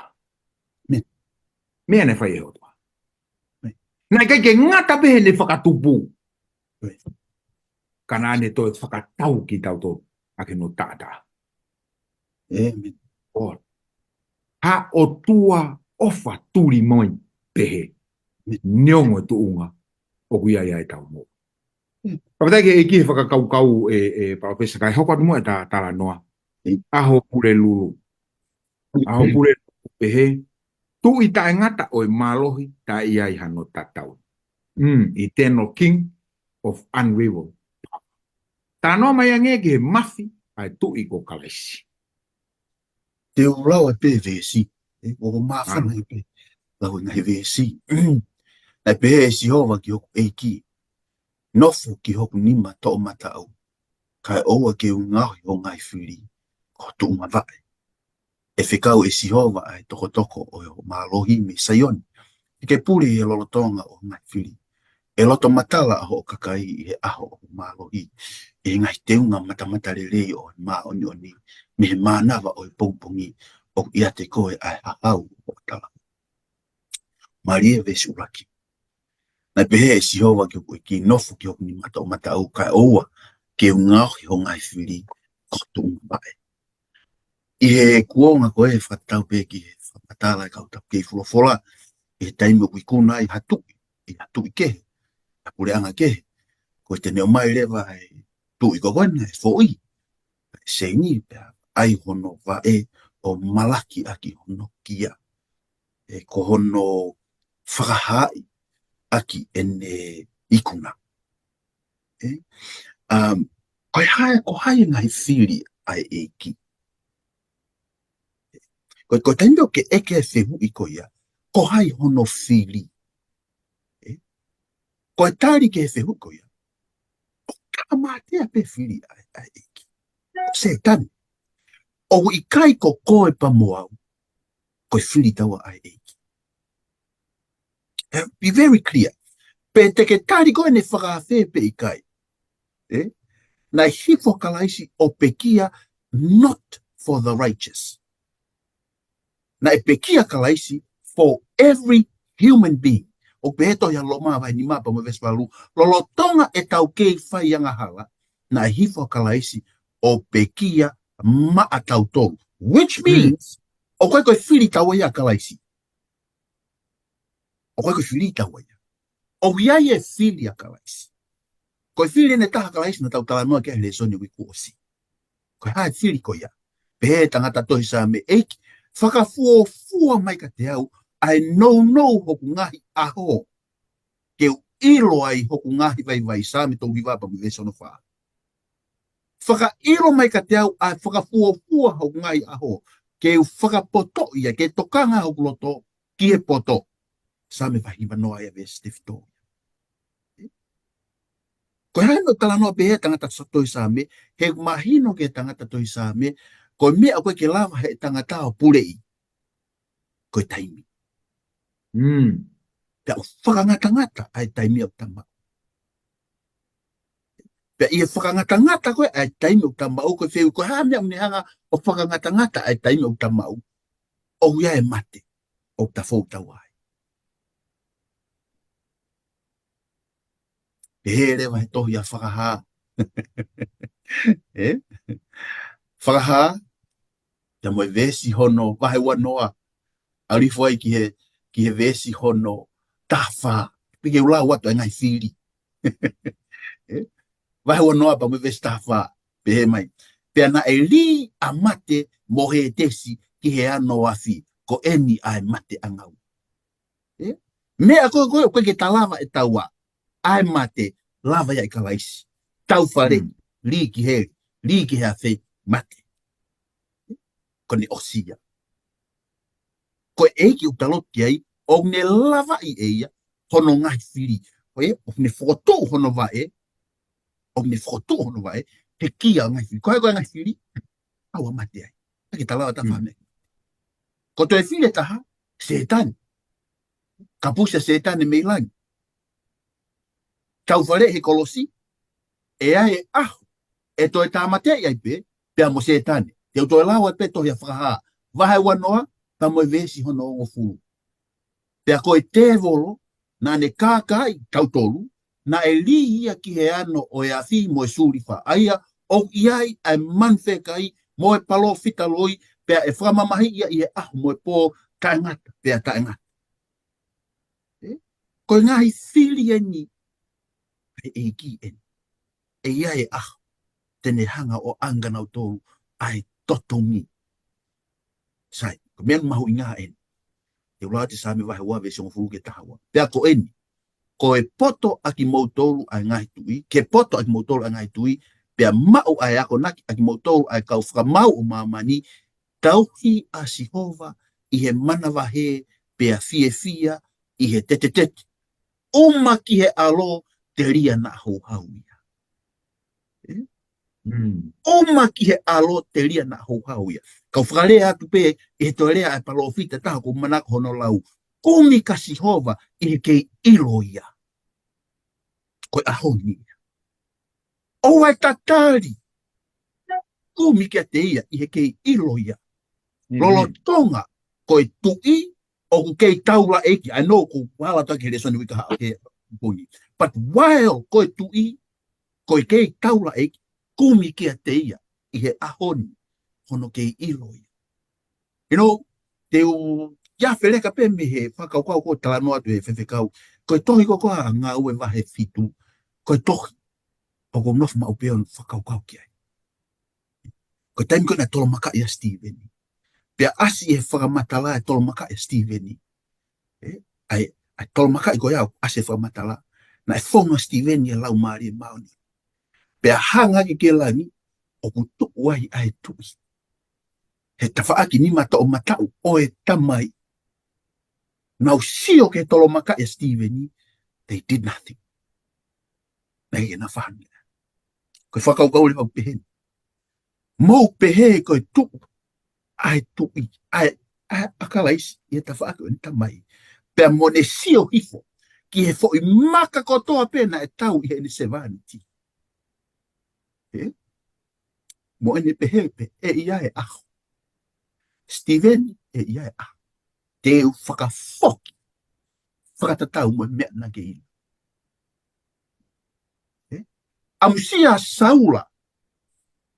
Meʻa naʻe fai ʻe he ʻOtua. Naʻe ʻikai ke ngata pē heʻene fakatupu. Ka naʻa ne toe fakatau kitautolu ʻaki hono taʻataʻa. ʻOi. Ha ʻOtua ʻofa tuli mai pehē. Neongo e tuʻunga ʻoku ʻi ai ʻa e taumuʻa. Fakafetaʻi ki he ʻEiki he fakakaukau ʻe, ʻe Palōfesa kae hoko atu muʻa e ta-, talanoa. ʻAho Pulelulu. ʻAho Pulelulu pehē. Tuʻi taʻengata ʻo e mālohi taʻe ʻi ai hano tatau. Eternal King of unrivaled power. Talanoa mai ange ki he mafi ʻa e Tuʻi ko Kalaisi. Te u lau atu e veesi, ʻoku māfana pē lau e ngaahi veesi. Naʻe pehē ʻe Sihova ki hoku ʻEiki, nofo ki hoku nima toʻomataʻu, kae ʻoua ke u ngaohi ho ngaahi fili ko ho tuʻunga vaʻe. ʻE fekau ʻe Sihova ʻa e tokotoko ʻo e mālohi mei Saione, ke ke pule ʻi he lolotonga ʻo ho ngaahi fili. ʻE loto matala ʻa hoʻo kakai ʻi he ʻaho ʻo ho mālohi, ʻi he ngaahi teunga matamatalelei ʻo e māʻoniʻoni, mei he mānava ʻo e pongipongi, ʻoku ʻiate koe ʻa e hahau ʻo hoʻo tala. Mālie veesi ʻuluaki. Naʻe pehē ʻe Sihova ki hoku ʻEiki, nofo ki hoku nima toʻomataʻu, kae ʻoua ke u ngaohi ho ngaahi fili ko ho tuʻunga vaʻe. ʻI he kuonga ko ē fakatau pē ki he fakamatala e kau tapu kei folofola, ʻi he taimi ʻoku ikuna ai ha tuʻi, ʻi ha tuʻi kehe, ha puleʻanga kehe, ko e te ne ʻomai leva e tuʻi ko ena e foʻi, e seini, pea ʻai hono vaʻe ʻo malaki ʻaki hono kia. ʻE ko hono fakahaaʻi ʻaki ʻene ikuna. ʻE? Um, ko e hā, ko hai e ngaahi fili ʻa e ʻEiki. Ko, ko e taimi ʻoku ke ʻeke e fehuʻi ko ia, ko hai hono fili. ʻE? Ko e tali ki he fehuʻi ko ia, ʻoku kamata pē fili ʻa e, ʻa e ʻEiki. Sētane. ʻOku ʻikai ko koe pea mo au, ko e fili taua ʻa e ʻEiki. Eh, be very clear. Pe te ke tali ko ʻene fakaafe pe ʻikai. Eh? Naʻe hifo Kalaisi ʻo pekia, not for the righteous. Naʻe pekia Kalaisi for every human being. ʻOku pehē tohi ʻa Loma vahe nima pea mo e veesi valu, lolotonga ʻetau kei fai angahala, naʻe hifo ʻa Kalaisi ʻo pekia maʻatautolu. Which means, ʻoku ʻikai ko e fili taua ia ʻa Kalaisi. ʻOku ʻikai ko e fili taua ia. ʻOku ʻi ai e fili ʻa Kalaisi. Ko e fili ʻe taha ʻa Kalaisi naʻa tau talanoa ki ai he lēsoni uike kuo ʻosi. Ko e hā e fili ko ia? Pehē ʻe he tangata tohi Saame, ʻEiki, fakafuofua mai kiate au ʻa e nounou hoku ngaahi ʻaho, ke u ʻilo ai hoku ngaahi vaivai. Saame tolu hiva pea mo e veesi ono fā. Fakaʻilo mai kiate au ʻa e fakafuofua hoku ngaahi ʻaho, ke u fakapotoʻi ia, ke tokanga hoku loto ki he poto. Saame vahe hiva noa ia veesi tefito. Ko e hā e meʻa ʻoku talanoa pehē ʻe he tangata tohi Saame? He mahino ki he tangata tohi Saame, ko e meʻa ʻoku ʻikai ke lava ʻe he tangata ʻo puleʻi, ko e taimi. Mm. Pea ʻoku fakangatangata ʻa e taimi ʻoku ta maʻu. Pea ʻi he fakangatangata ko ē ʻa e taimi ʻoku ta maʻu, ko e fehuʻi, ko e hā e meʻa ʻoku ne hanga ʻo fakangatangata ʻa e taimi ʻoku ta maʻu? ʻOku ʻi ai e mate ʻoku ta fou taua ai. Pehē leva he tohi ʻa Fakahā. ʻE? Fakahā, pea mo e veesi hono, vahe ua noa, ʻalu hifo ai ki he, ki he veesi hono taha fā. Pea ke u lau atu e ngaahi fili. ʻE? Vahe ua noa pea mo e veesi taha fā, pehē mai: Pea naʻe lī ʻa mate mo Hētesi ki he ano ʻo afi, ko eni ʻa e mate ʻa ngaue. ʻE? Meʻa ko ē, ko ē, ʻoku ʻikai ke ta lava ʻe taua ʻa e mate, lava ia ʻe Kalaisi. Taufaleʻi, Mm. lī ki heli, lī ki he afi, mate. Ko ʻene ʻosi ia. Ko e ʻEiki ʻoku ta lotu ki ai, ʻoku ne lavaʻi ʻe ia hono ngaahi fili. Ko ia, ʻoku ne fokotuʻu hono vaʻe, ʻoku ne fokotuʻu hono vaʻe, pekia ngaahi fili. Ko e hā ko e ngaahi fili? ʻAua mate ai. ʻIkai ke ta lava ta Mm. fahame. Ko e toe fili ʻe taha, Sētane. Kapusi ʻa Sētane mei langi. Taufaleʻi he kolosi, ʻe ʻi ai e ʻaho ʻe toe tāmateʻi ai pē, pea mo Sētane. Te u toe lau atu pē tohi ʻa Fakahā, vahe ua noa, pea mo e veesi hono hongofulu. Pea ko e tēvolo, naʻa ne kākaaʻi kitautolu, naʻe lī ia ki he ano ʻo e afi mo e sulifa. ʻA ia, ʻoku ʻi ai ʻa e manu fekai, mo e palōfita loi, pea ʻe fakamamahiʻi ia ʻi he ʻaho mo e pō, taʻengata, pea taʻengata. ʻE? Ko e ngaahi fili eni ʻa e ʻEiki eni. ʻE ʻi ai e ʻaho te ne hanga ʻo ʻange kia nautolu ʻa e totongi. Sai, ko e meʻa mahuʻinga eni. Te u lau atu e Saame vahe ua veesi hongofulu ki he taha ua. Pea ko eni, ko e poto ʻa kimoutolu ʻa e ngaahi tuʻi, ke poto ʻa kimoutolu ʻa e ngaahi tuʻi, pea maʻu ʻa e akonaki ʻa kimoutolu ʻa e kau fakamaau ʻo māmani, tauhi ʻa Sihova ʻi he manavahē, pea fiefia ʻi he tetetete. ʻUma ki he ʻAlo telia naʻa houhau ia. ʻE? Mm. ʻUma ki he ʻAlo telia naʻa houhau ia. Kau fakalea atu pē ʻi he toe lea ʻa e palōfita ʻe taha ʻoku ou manako hono lau. Kumi kia Sihova ʻi he kei ʻilo ia. Ko e ʻaho ni ia. ʻOua ʻe tatali. Kumi kiate ia ʻi he kei ʻilo ia. Mm. Lolotonga ko e tuʻi ʻoku kei taulaʻeiki. I know ʻoku hala atu ki he lēsoni uike hā ʻo ke puni. But while ko e tuʻi, ko e kei taulaʻeiki, kumi kiate ia ʻi he ʻaho ni hono kei ʻilo ia. You know, te u kiʻi feleka pē mei he fakakaukau ko ē talanoa atu ʻe he faifekau. Ko e tohi ko ē ʻa Ngāue vahe fitu. Ko e tohi ʻoku ou nofo maʻu pē ʻo fakakaukau ki ai. Ko e taimi ko ē naʻe tolomakaʻi ʻa Sitīveni. Pea ʻasi ʻi he fakamatala e tolomakaʻi ʻa Sitīveni. ʻE, ʻa e, ʻa e tolomakaʻi ko ia ʻoku ʻasi ʻi he fakamatala. Naʻe founga ʻa Sitīveni ʻe he Laumālie Māʻoniʻoni. Pea hanga hake ki langi, ʻoku tuʻu ai ʻa e tuʻi. He tafaʻaki nima toʻomataʻu ʻo e Tamai. Nau sio ki he tolomakaʻi ʻa Sitīveni, they did nothing. Naʻe ʻikai ke na fai ha meʻa. Ko e fakakaukau leva ʻoku pehē ni. Mou pehē ko e tuʻu ʻa e tuʻi, ʻa e, ʻa e, ʻa Kalaisi ʻi he tafaʻaki ʻo ʻene Tamai. Pea mo ʻene sio hifo ki he foʻi maka kotoa pē naʻe tau ʻi heʻene sevāniti. ʻE? Mo ʻene pehē pē, ʻe ʻi ai e ʻaho. Sitīveni, ʻe ʻi ai e ʻaho. te u fakafoki, fakatatau mo e meʻa naʻa ke ʻilo. ʻE? ʻAmusia Saula,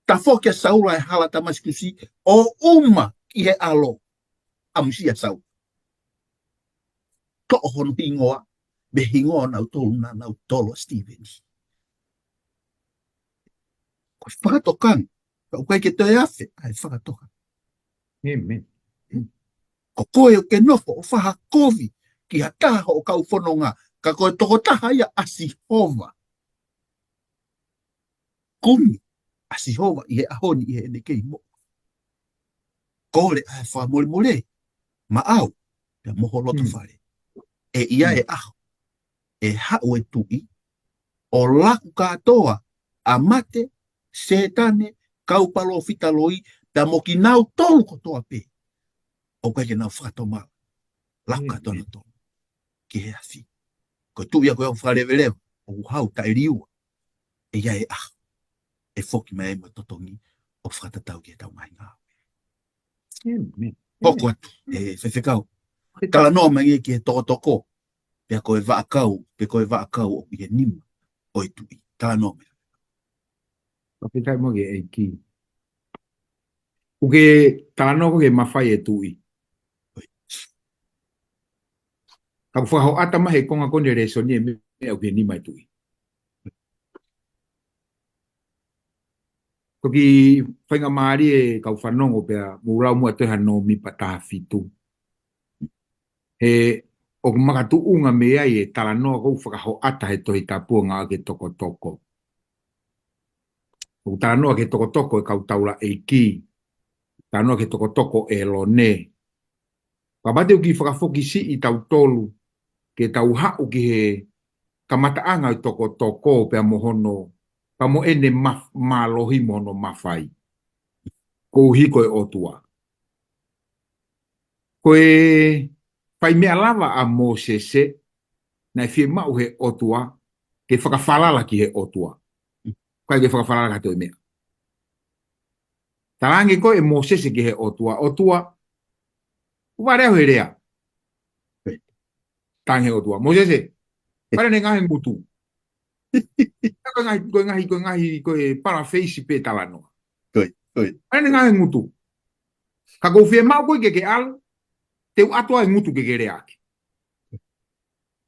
tafoki ʻa Saula ʻi he hala Tamasikusi, ʻo ʻuma ki he ʻAlo, ʻamusia Saula. Toʻo hono hingoa, mei he hingoa ʻo nautolu naʻa nau tolo ʻa Sitīveni. Ko e fakatokanga, ka ʻoku ʻikai ke toe afe ʻa e fakatokanga. ʻĒmeni. Ko koe ʻoku ke nofo ʻo fakakovi ki ha taha hoʻo kau fononga, ka ko e tokotaha ia ʻa Sihova. Kumi ʻa Sihova ʻi he ʻaho ni ʻi heʻene kei moʻui. Kole ʻa e fakamolemole maʻau, pea mo ho loto fale. ʻE ʻi ai e ʻaho ʻe haʻu e Tuʻi, ʻo laku kātoa ʻa mate, Sētane, kau palōfita loi, pea mo kinautolu kotoa pē ʻoku ʻikai ke nau fakatomala. Laku kātoa nautolu ki he afi. Ko e Tuʻi ia ko ia ʻoku fakaleveleva, ʻoku hau taʻeliua. ʻE ʻi ai e ʻaho ʻe foki mai ai mo e totongi ʻo fakatatau ki heʻetau ngaahi ngāue. ʻĒmeni. Hoko atu, ʻe Faifekau. Talanoa mai ange ki he tokotoko, pea ko e vaʻakau, pe ko e vaʻakau ʻoku ʻi he nima ʻo e Tuʻi. Talanoa mai. Fakafetaʻi mo e ʻEiki. ʻOku ke talanoa ko e mafai e Tuʻi. Ka ʻoku fakahoʻata mai he konga ko eni e lēsoni e meʻa ʻoku ʻi he nima e Tuʻi. Ko e kiʻi faingamālie e kau fanongo pea mou lau muʻa ʻa e tohi ʻa Nōmipa taha fitu. He ʻoku makatuʻunga mei ai e talanoa ʻoku fakahoʻata he Tohi Tapu ʻo ngāueʻaki e tokotoko. ʻOku talanoa ki he tokotoko e kau taulaʻeiki. Talanoa ki he tokotoko ʻo ʻĒlone. Kapau te u kiʻi fakafoki siʻi tautolu, ke tau haʻu ki he kamataʻanga ʻo e tokotoko pea mo hono, pea mo ʻene maf-, mālohi mo hono mafai. Koeʻuhi ko e ʻOtua. Ko e fai meʻa lava ʻa Mōsese, naʻe fiemaʻu he ʻOtua, ke fakafalala ki he ʻOtua. ʻIkai ke fakafalala ki ha toe meʻa. Talaange ko ē ʻe Mōsese ki he ʻOtua, ʻOtua, ʻoku vale au he lea. Talaange ʻe he ʻOtua, Mōsese, vale ʻene ngaohi e ngutu. Ko e ngaahi, ko e ngaahi, ko e ngaahi, ko e paraphrase pē talanoa. Vale ʻene ngaohi e ngutu. Ka ʻoku ou fiemaʻu koe ke ke ʻalu, te u ʻatu ʻa e ngutu ke ke leaʻaki.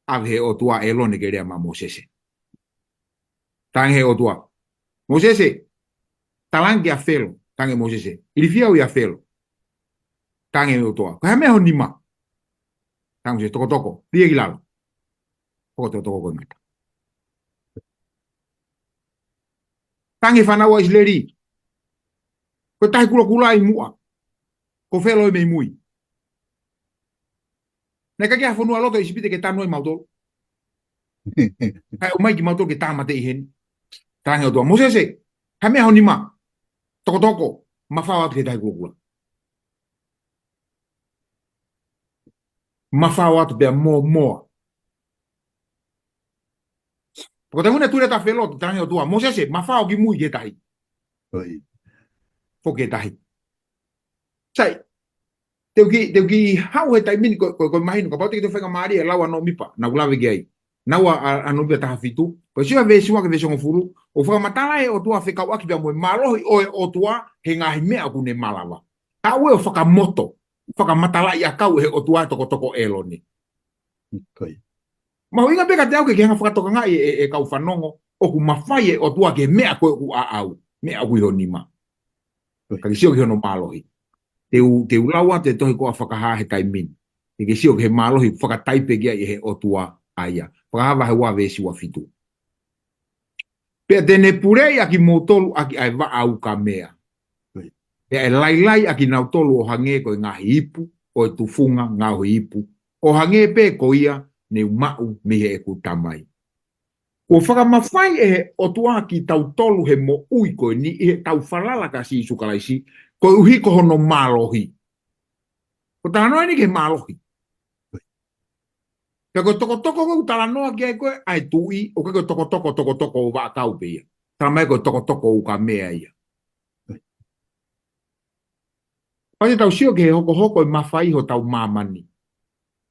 ʻAve he ʻOtua ʻa ʻĒlone ke lea maʻa Mōsese. Talaange he ʻOtua, Mōsese, talaange kia Felo, talaange Mōsese, ilifia au ʻia Felo. Talaange he ʻOtua, ko e hā e meʻa ho nima? Talaange Mōsese, tokotoko, lia ki lalo. Hoko tokotoko ko e ngata. Talaange fānau ʻa ʻIsileli, ko e Tahi Kulokula ʻi muʻa, ko Felo ʻi mei mui. Naʻe ʻikai ke ʻi ai ha fonua loto ʻi ʻIsipite ke tanu ai mautolu. Kae ʻomai kimautolu ke tāmateʻi heni. Talaange ʻOtua, Mōsese, hā e meʻa ho nima? Tokotoko, mafao atu ki he Tahi Kulokula. Mafao atu pea mōmoa. Pea ko e taimi naʻe tuli atu ʻa Felo, talaange ʻOtua, Mōsese, mafao ki mui ki he tahi. Foki ki he tahi. Sai, te u kiʻi, te u kiʻi haʻu he taimi ni ko, ko, ko e mahino, kapau te ke toe faingamālie e lau ʻa Nōmipa, naʻa ku lave ki ai. Naʻa ku ʻa, ʻa Nōmipa taha fitu, ko e sio ki he veesi ua ki he veesi hongofulu, ʻoku fakamatala e ʻOtua fekauʻaki pea mo e mālohi ʻo e ʻOtua he ngaahi meʻa ʻoku ne malava. Haʻu ʻo fakamoto, fakamatalaʻi ʻakau ʻe he ʻOtua e tokotoko ʻo ʻĒlone. Mahuʻinga pē kiate au ke ke hanga fakatokangaʻi e, e, e kau fanongo, ʻoku mafai e ʻOtua ki he meʻa ko ē ʻoku ʻaʻau, meʻa ʻoku ʻi ho nima. Ka ke sio ki hono mālohi. Te u, te u lau atu e tohi ko ē ʻa Fakahā he taimi ni. Ke ke sio ki he mālohi, fakataipe ki ai ʻe he ʻOtua ʻa ia. Fakahā vahe ua veesi ua fitu. Pea te ne puleʻi ʻa kimoutolu ʻaki ʻa e vaʻa ukamea. Pea ʻe lailai ʻa kinautolu ʻo hangē ko e ngaahi ipu ʻo e tufunga ngaohi ipu, ʻo hangē pē ko ia ne u maʻu mei heʻeku tamai. Kuo fakamafai ʻe he ʻOtua kitautolu he moʻui ko eni ʻi heʻetau falala kia Sīsū Kalaisi, koeʻuhi ko hono mālohi. Ko e talanoa eni ki he mālohi. Pea ko e tokotoko ko ē ʻoku talanoa ki ai ko ē ʻa e Tuʻi, ʻoku ʻikai ko e tokotoko, tokotoko ʻo vaʻakau pē ia. Talamai ko e tokotoko ukamea ia. Pea te tau sio ki he hokohoko e mafai hotau māmani.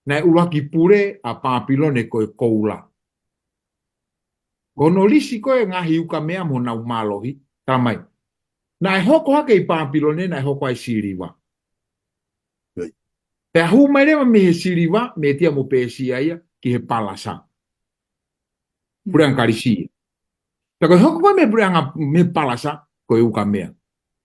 Naʻe ʻuluaki pule ʻa Pāpilone ko e koula. Ko hono lisi ko ē ngaahi ukamea mo honau mālohi, tala mai. Naʻe hoko hake ʻi Pāpilone, naʻe hoko ai siliva. Pea hū mai leva mei he siliva, Mētia mo Pēsia ia, ki he palasa. Puleʻanga Kalisi. Pea ko e hoko ko ē mei he puleʻanga mei he palasa, ko e ukamea.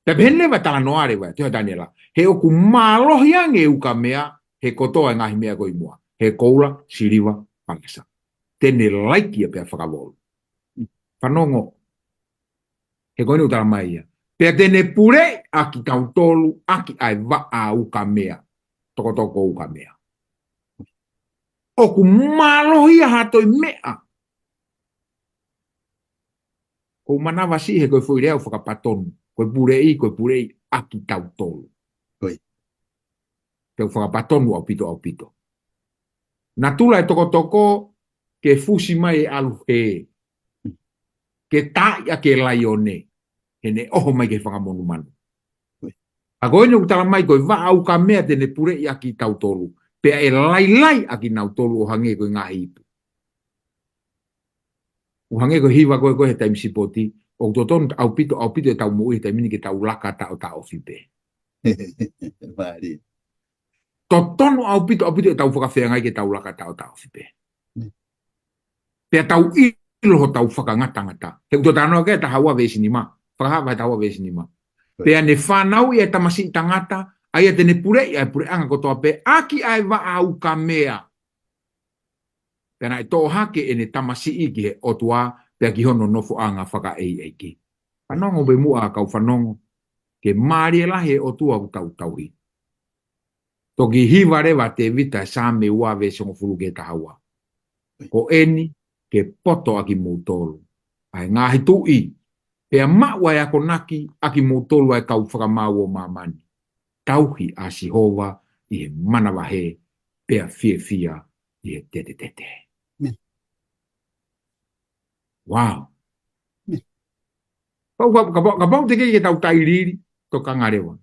Pea pehē leva talanoa leva, te o Taniela. He ʻoku mālohi ange e ukamea, he kotoa e ngaahi meʻa ko ē ʻi muʻa. He koula, siliva, palasa. Te ne laiki ia pea fakavolu. Fanongo. He ko eni ʻoku tala mai ia. Pea te ne puleʻi ʻa kitautolu, ʻaki ʻa e vaʻa ukamea. Tokotoko ukamea. ʻOku mālohi ia ha toe meʻa. ʻOku ou manavasiʻi he ko e foʻi lea ʻoku fakapatonu. Ko e puleʻi, ko e puleʻi ʻa kitautolu. Te u fakapatonu ʻaupito, ʻaupito. Natula e tokotoko ke fusi mai e ʻalu hē. Ke taaʻi ʻaki e laione. He ne ʻoho mai ki he fanga monumanu. ʻA ko eni ʻoku tala mai ko e vaʻa ukamea te ne puleʻi ʻa kitautolu. Pea ʻe lailai ʻa kinautolu ʻo hangē ko e ngaahi ipu. ʻO hangē ko e hiva ko ē ko ē he taimi sipoti. ʻOku totonu ʻaupito, ʻaupito ʻetau moʻui he taimi ni ke tau laka taʻotaʻofi pē. Totonu ʻaupito, ʻaupito ʻetau fakafeangai ke tau laka taʻotaʻofi pē. Pea tau ʻilo hotau fakangatangata. He ʻoku tau talanoa ki he taha ua veesi nima. Fakahā vahe taha ua veesi nima. Pea ne fanauʻi e tamasiʻi tangata, ʻa ia te ne puleʻi ʻa e puleʻanga kotoa pē, ʻaki ʻa e vaʻa ukamea. Pea naʻe toʻo hake ʻene tamasiʻi ki he ʻOtua, pea ki hono nofoʻanga fakaʻeiʻeiki. Fanongo pē muʻa kau fanongo, ke mālie lahi e ʻOtua ʻoku tau tauhi. Toki hiva leva Tēvita Saame ua veesi hongofulu ki he taha ua. Ko eni ke poto ʻa kimoutolu ʻa e ngaahi tuʻi, pea maʻu ʻa e akonaki ʻa kimoutolu ʻa e kau fakamaau ʻo māmani. Tauhi ʻa Sihova ʻi he manavahē, pea fiefia ʻi he tetetete. Wow. Kapau, kapau, kapau te ke, ke tau tailiili, tokanga leva.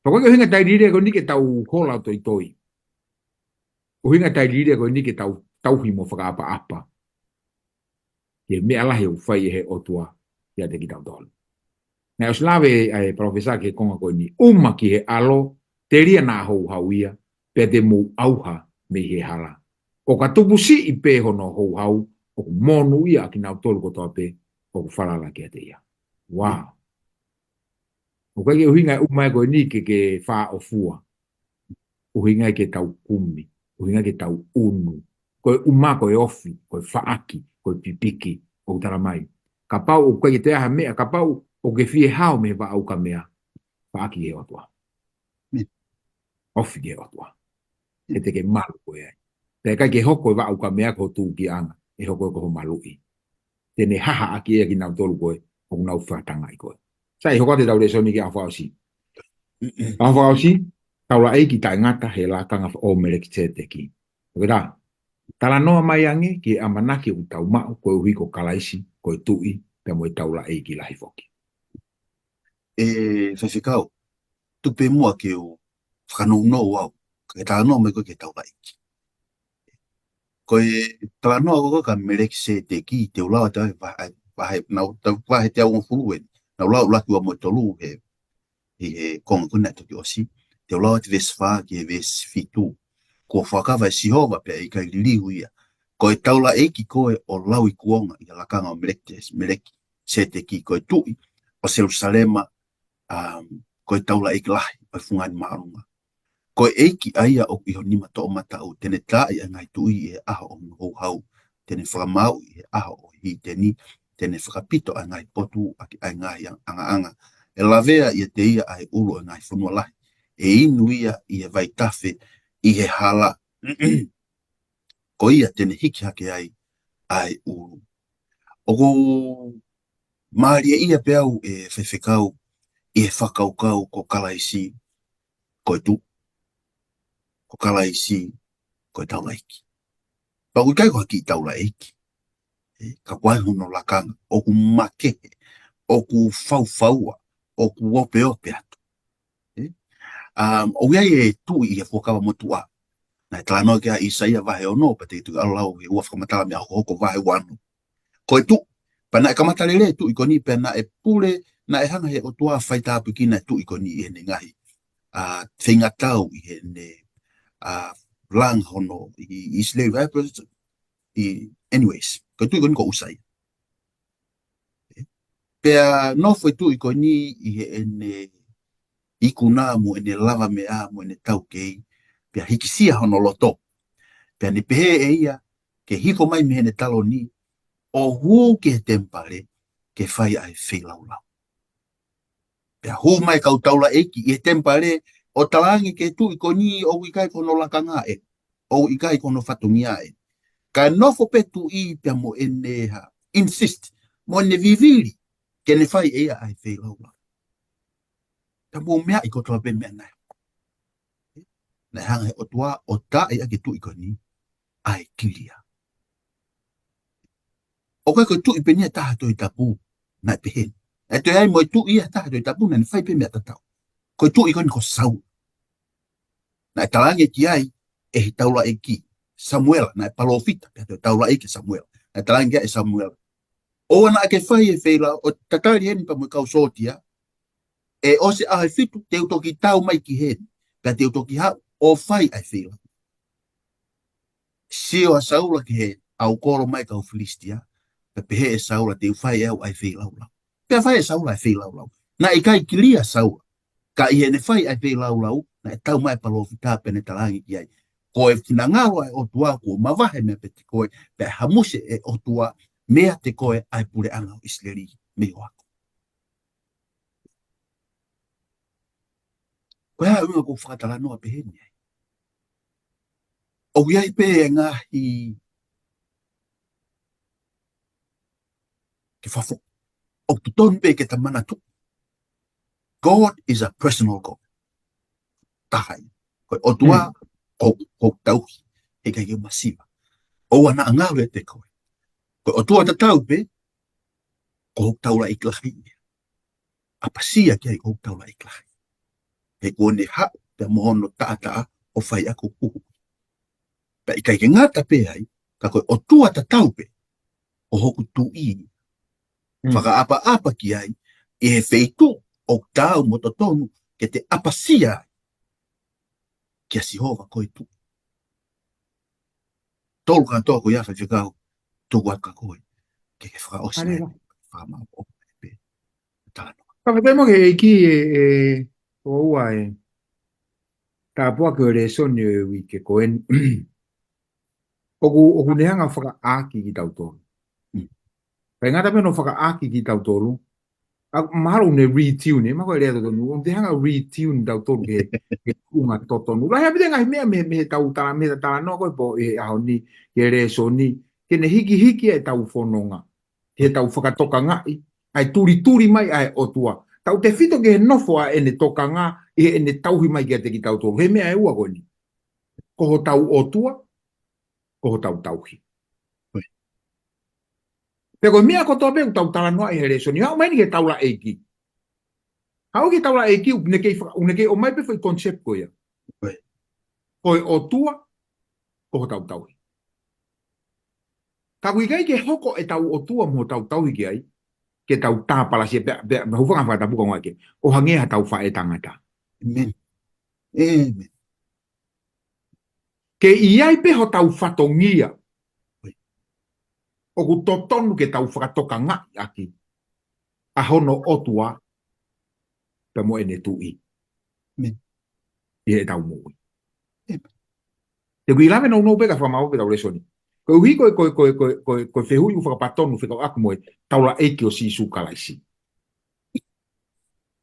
Pea ko e ʻuhinga tailiili ko eni ke tau hola toitoi. ʻUhinga tailiili ko eni ke tau tauhi mo fakaʻapaʻapa ki he meʻa lahi ʻoku fai ʻe he ʻOtua kiate kitautolu. Naʻe ʻosi lave ʻa e palōfesa ki he konga ko eni, ʻuma ki he ʻAlo, telia naʻa houhau ia, pea te mou ʻauha mei he hala. ʻO ka tupu siʻi pē hono houhau, ʻoku monūʻia ʻa kinautolu kotoa pē ʻoku falala kiate ia. Wow. ʻOku ʻikai ke ʻuhinga e ʻuma ko eni ke ke fāʻofua. ʻUhinga ke tau kumi, ʻuhinga ke tau ʻunu. Ko e ʻuma, ko e ofi, ko e faʻaki, ko e pipiki, ʻoku tala mai. Kapau ʻoku ʻikai ke toe ʻi ai ha meʻa, kapau ʻoku ke fie hao mei he vaʻa ukamea, faʻaki ki he ʻOtua. Ofi ki he ʻOtua. He te ke malu koe ai. Pea ʻikai ke hoko e vaʻa ukamea ko ho tūkiʻanga, ʻe hoko ko ho maluʻi. Te ne hahaʻaki ʻa kinautolu ko ē ʻoku nau fakatangaʻi koe. Sai, hoko atu ʻetau lēsoni ki he ʻaho fakaʻosi. ʻAho fakaʻosi, taulaʻeiki taʻengata he lakanga ʻo Melekiseteki. ʻOkei tā, talanoa mai ange ki he ʻamanaki ʻoku tau maʻu koeʻuhi ko Kalaisi, ko e tuʻi, pea mo e taulaʻeiki lahi foki. ʻE, Faifekau, tuku pē muʻa ke u fakanounou au, ka ke talanoa mai koe ki he taulaʻeiki. Ko e talanoa ko ē kia Melekiseteki, te u lau atu ʻa e vahe, vahe, nau, ta-, vahe teau hongofulu eni. Naʻa ku lau ʻuluaki, ua mo e tolu he, ʻi he konga ko ena naʻe toki ʻosi. Te u lau atu veesi fā ki he veesi fitu. Kuo fuakava ʻe Sihova pea ʻe ʻikai liliu ia. Ko e taulaʻeiki koe ʻo lauikuonga ʻi he lakanga ʻo Melekis-, Melekiseteki, ko e tuʻi ʻo Selusalema, um, ko e taulaʻeiki lahi ʻo e fungani māʻolunga. Ko e ʻEiki ʻa ia ʻoku ʻi ho nima toʻomataʻu, te ne taaʻi ʻa e ngaahi tuʻi ʻi he ʻaho ʻo hono houhau, te ne fakamāuʻi ʻi he ʻaho ʻo e hīteni, te ne fakapito ʻa e ngaahi potu ʻaki ʻa e ngaahi ang-, angaʻanga. ʻE lavea ʻiate ia ʻa e ʻulu ʻo e ngaahi fonua lahi, ʻe inu ia ʻi he vaitafe ʻi he hala. Ko ia te ne hiki hake ai ʻa e ʻulu. ʻOku ou mālieʻia pē au, ʻe Faifekau, ʻi he fakakaukau ko Kalaisi ko e tuʻi, ko Kalaisi ko e taulaʻeiki. Pea ʻoku ʻikai ko ha kiʻi taulaʻeiki. ʻE, ka ko e hono lakanga, ʻoku makehe, ʻoku faufaua, ʻoku opeope atu. ʻE? Um, ʻoku ʻi ai e tuʻi ʻi he Fuakava Motuʻa. Naʻe talanoa ki ai ʻa ʻIsaia vahe ono, pea te u ʻalu lau he ua fakamatala mei he hokohoko vahe ua ono. Ko e tuʻi, pea naʻe kamata lelei e tuʻi ko eni, pea naʻe pule, naʻe hanga he ʻOtua ʻo faitāpuekina e tuʻi ko eni ʻi heʻene ngaahi, ʻa, feingatau ʻi heʻene, ʻa, langa hono ʻi, ʻi ʻIsileli, ʻa, ʻi, anyways, ko e tuʻi ko eni ko ʻUsaia. Pea nofo e tuʻi ko eni ʻi heʻene ikuna mo ʻene lavameʻa mo ʻene taukei, pea hikisia hono loto. Pea ne pehē ʻe ia, ke hifo mai mei heʻene taloni, ʻo hū ki he temipale, ke fai ʻa e feilaulau. Pea hū mai e kau taulaʻeiki ʻi he temipale, ʻo talaange ki he tuʻi ko eni ʻoku ʻikai ko hono lakanga ʻeni, ʻoku ʻikai ko hono fatongia ʻeni. Kae nofo pē tuʻi pea mo ʻene ha, insist, mo ʻene vivili, ke ne fai ʻe ia ʻa e feilaulau. Ka mou meaʻi kotoa pē meʻa naʻe. Naʻe hanga he ʻOtua ʻo taaʻi ʻaki e tuʻi ko eni, ʻa e kilia. ʻOku ʻikai ko e tuʻi pē eni ʻa e taha Tohi Tapu, naʻe pehē ni. ʻE toe ʻi ai mo e tuʻi ʻa e taha Tohi Tapu, naʻa ne fai pē meʻa tatau. Ko e tuʻi ko eni ko Saula. Naʻe talaange ki ai, ʻe he taulaʻeiki, Samuela, naʻe palōfita, pea toe taulaʻeiki ʻa Samuela. Naʻe talaange ki ai ʻe Samuela. ʻOua naʻa ke fai e feilau, ʻo tatali heni pea mo e kau sōtia, ʻe ʻosi e ʻaho ʻe fitu, te u toki tau mai ki heni, pea te u toki haʻu, ʻo fai ʻa e feilau. Sio ʻa Saula ki he ʻaukolo mai kau Filisitia, pea pehē ʻe Saula te u fai ʻe au ʻa e feilaulau. Pea fai ʻe Saula ʻa e feilaulau. Naʻe ʻikai kilia ʻa Saula. Ka ʻi heʻene fai ʻa e feilaulau, naʻe tau mai e palōfita pea ne talaange ki ai. Ko e finangalo ʻa e ʻOtua kuo mavahe meiate koe, pea hamusi ʻe he ʻOtua meiate koe ʻa e puleʻanga ʻo ʻIsileli mei ho ako. Ko e hā e ʻuhinga ʻoku ou fakatalanoa pehē ni ai? ʻOku ʻi ai pē e ngaahi ke fafo. ʻOku totonu pē ke ta manatu. God is a personal God. Taha ia. Ko e ʻOtua, ko, ko tauhi. He ʻikai ke masiva. ʻOua naʻa ngalo ʻiate koe. Ko e ʻOtua tatau pē, ko hoku taulaʻeiki lahi ia. ʻApasia ki ai ko hoku taulaʻeiki lahi. He kuo ne haʻu pea mo hono taʻataʻa ʻo fai ʻaki hoku huhuʻi. Pea ʻikai ke ngata pē ai, ka ko e ʻOtua tatau pē, ko hoku tuʻi. Fakaʻapaʻapa ki ai, ʻi he feituʻu ʻoku taau mo totonu, ke te ʻapasia ai. Kia Sihova ko e tuʻi. Tolu kātoa ko ia Faifekau, tuku atu kia koe. Ke ke fakaʻosi mai, fakamaʻopoʻopo pē. Talanoa. Fakafetaʻi mo e ʻEiki ʻe, ʻe, ʻoua ʻe tāpuaki ʻa e lēsoni ʻo e uike ko eni. ʻOku, ʻoku ne hanga fakaʻaki kitautolu. Kae ngata pē hono fakaʻaki kitautolu. ʻA, mahalo ʻoku ne retune, ʻe mahalo ko e lea totonu. ʻOku ne hanga retune kitautolu ki he, ki he tuʻunga totonu. Lahi ʻaupito e ngaahi meʻa mei, mei heʻetau tala, mei heʻetau talanoa ko ē pō ʻi he ʻaho ni, ki he lēsoni. Ke ne hikihiki ʻetau fononga. Ke tau fakatokangaʻi, ʻa e tulituli mai ʻa e ʻOtua. Tautefito ki he nofo ʻa ʻene tokanga, ʻi heʻene tauhi mai kiate kitautolu. He meʻa ʻe ua ko eni. Ko hotau ʻOtua, ko hotau tauhi. Pea ko e meʻa kotoa pē ʻoku tau talanoaʻi he lēsoni. Haʻu mai eni ki he taulaʻeiki. Haʻu ki he taulaʻeiki, ʻoku ne kei faka-, ʻoku ne kei ʻomai pē foʻi concept ko ia. Ko e ʻOtua, ko hotau tauhi. Ka ʻoku ʻikai ke hoko ʻetau ʻOtua mo hotau tauhi ki ai, ke tau tāpalasia pea, pea, pea hūfanga he fakatapu ka ngoa ke, ʻo hangē ha tau faʻētangata. ʻĒmeni. ʻĒmeni. Ke ʻi ai pē hotau fatongia. ʻOku totonu ke tau fakatokangaʻi ʻaki. ʻA hono ʻOtua, pea mo ʻene tuʻi. ʻĒmeni. ʻI heʻetau moʻui. ʻĒmeni. Te u kiʻi lave nounou pē ka fakamaʻu pē ʻetau lēsoni. Koeʻuhi ko e, ko e, ko e, ko e, ko e, ko e fehuʻi ʻoku fakapatonu fekauʻaki mo e taulaʻeiki ʻo Sīsū Kalaisi.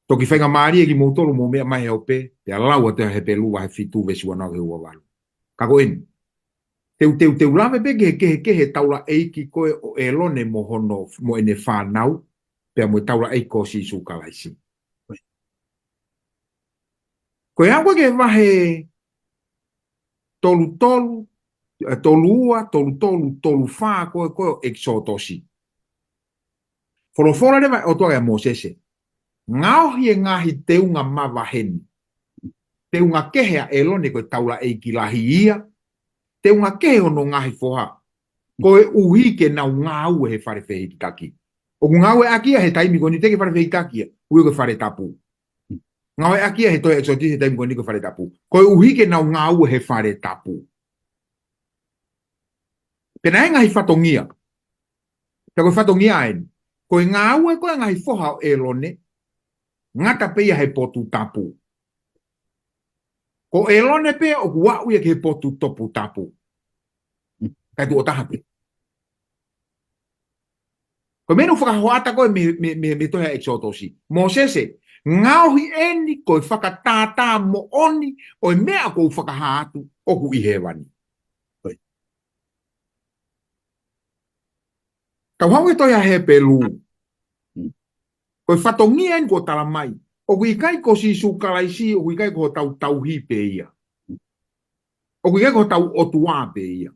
Toki faingamālie kimoutolu mou meʻa mai he ope, pea lau atu ʻa Hepelū vahe fitu veesi ua noa ki he ua valu. Ka ko eni. Te u, te u, te u lave pē ki he, ki he, ki he taulaʻeiki ko ē ʻo ʻĒlone mo hono, mo ʻene fānau, pea mo e taulaʻeiki ko Sīsū Kalaisi. Ko e aʻu ki he vahe tolu tolu, ʻe, tolu ua, tolu tolu, tolu fā, ko e, ko e ʻEkisoto. Folofola leva ʻa e ʻOtua kia Mōsese. Ngaohi e ngaahi teunga mavahe ni. Teunga kehe ʻa ʻĒlone ko e taulaʻeiki lahi ia, teunga kehe hono ngaahi foha, koeʻuhi ke nau ngāue he fale fehikitaki. ʻOku ngāueʻaki ia he taimi ko eni, teʻeki fale fehikitaki ia, ʻoku ui ko e fale tapu. Ngāueʻaki ia he tohi ʻEkisoto he taimi ko eni ko e fale tapu. Koeʻuhi ke nau ngāue he fale tapu. Pea naʻe ngaahi fatongia. Pea ko e fatongia eni, ko e ngāue ko ē ngaahi foha ʻo ʻElone, ngata pē ia he potu tapu. Ko ʻElone pē ʻoku aʻu ia ki he potu toputapu. Kae tuʻo taha pē. Ko e meʻa naʻe fakahoʻata ko ē mei, mei, mei, mei he tohi ʻa ʻEkisoto. Mōsese, ngaohi eni ko e fakatātā moʻoni ʻo e meʻa ʻoku ou fakahā atu ʻoku ʻi hēvani. Tau haʻu he tohi ʻa Hepelū. Ko e fatongia eni kuo tala mai. ʻOku ʻikai ko Sīsū Kalaisi, ʻoku ʻikai ko hotau tauhi pē ia. ʻOku ʻikai ko hotau ʻOtua pē ia.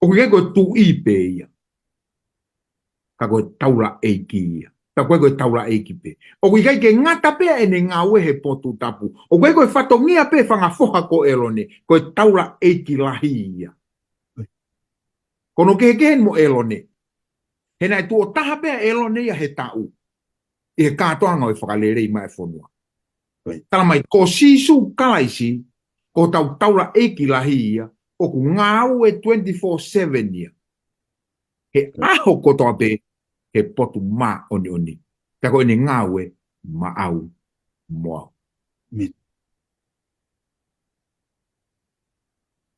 ʻOku ʻikai ko e tuʻi pē ia. Ka ko e taulaʻeiki ia. Ka ko e, ko e taulaʻeiki pē. ʻOku ʻikai ke ngata pē ʻene ngāue he potu tapu. ʻOku ʻikai ko e fatongia pē fanga foha ko ʻElone. Ko e taulaʻeiki lahi ia. Ko hono kehekehe mo ʻElone, he naʻe tuʻo taha pē ʻa ʻElone ia he taʻu ʻi he kātoanga ʻo e fakalelei mai e fonua. Tala mai ko Sīsū Kalaisi, ko hotau taulaʻeiki lahi ia, ʻoku ngāue twenty-four seven ia. He ʻaho kotoa pē, he potu māʻoniʻoni. Pea ko ʻene ngāue maʻau mo au.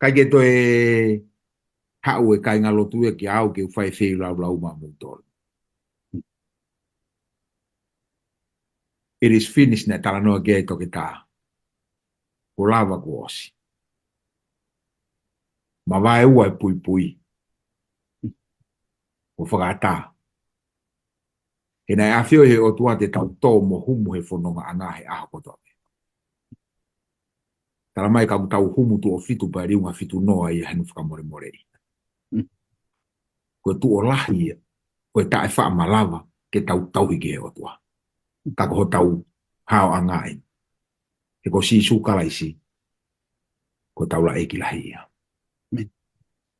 ʻIkai ke toe haʻu e kāingalotu ia kiate au ke u fai e feilaulau maʻamoutolu. It is finished, naʻe talanoa ki ai e toketā. Kuo lava, kuo ʻosi. Mavaeua e puipui. Kuo fakaʻatā. He naʻe ʻafioʻi he ʻOtua te tau tō mo humu he fonongaʻanga he ʻaho kotoa. Tala mai ka ʻoku tau humu tuʻo fitu pea liunga fitu noa ia he ʻoku fakamolemoleʻi. Ko e tuʻo lahi ia ʻo e taʻefaʻamalava ke tau tauhi ki he ʻOtua. Ka ko hotau haoʻanga eni. He ko Sīsū Kalaisi, ko e taulaʻeiki lahi ia.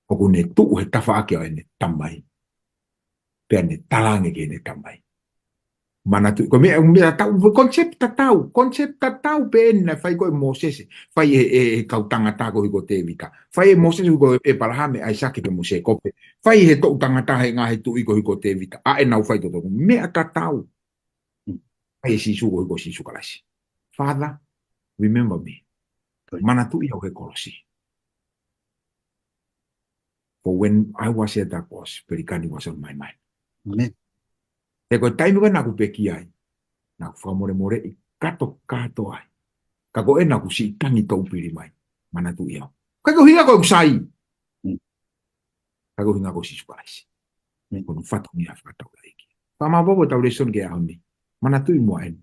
ʻOku ne tuʻu he tafaʻaki ʻo ʻene Tamai. Pea ne talaange ki heʻene Tamai. Manatuʻi, ko e meʻa, meʻa tatau, ko e concept tatau, concept tatau pē eni naʻe fai ko ē ʻe Mōsese, fai ʻe, ʻe, ʻe he kau tangata koeʻuhi ko Tēvita. Fai ʻe Mōsese koeʻuhi ko ʻĒpalahame, ʻAisake pea mo Sēkope. Fai ʻe he toʻu tangata he ngaahi tuʻi koeʻuhi ko Tēvita. ʻA ʻenau fai totonu. Meʻa tatau. Fai ʻe Sīsū koeʻuhi ko Sīsū Kalaisi. Father, remember me. Manatuʻi au he kolosi. For when I was at that cross, pelikani was on my mind. He ko e taimi ko ē naʻa ku pekia ai, naʻa ku fakamolemoleʻi kātoa kātoa ai. Ka ko ē naʻa ku siʻi tangi toʻu pili mai, manatuʻi au. ʻIkai ko e ʻuhinga ko ʻeku sai. Ka ko e ʻuhinga ko Sīsū Kalaisi. Ko hono fatongia fakataulaʻeiki. Fakamāʻopoʻopo ʻetau lēsoni ki he ʻaho ni. Manatuʻi muʻa eni.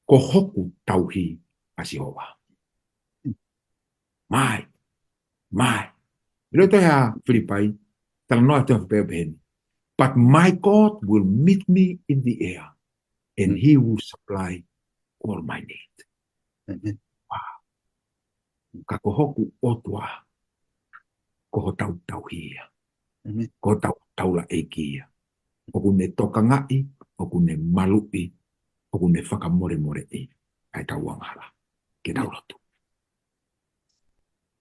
Ko hoku tauhi ʻa Sihova. Mai, mai. ʻIlo e tohi ʻa Filipai, talanoa e tohi ʻa Filipai ʻo pehē ni. But my God will meet me in the air, and he will supply all my need. Wow. Ka ko hoku ʻOtua, ko hotau tauhi ia. Ko hotau taulaʻeiki ia. ʻOku ne tokangaʻi, ʻoku ne maluʻi, ʻoku ne fakamolemoleʻi ʻa ʻetau angahala. Ke tau lotu.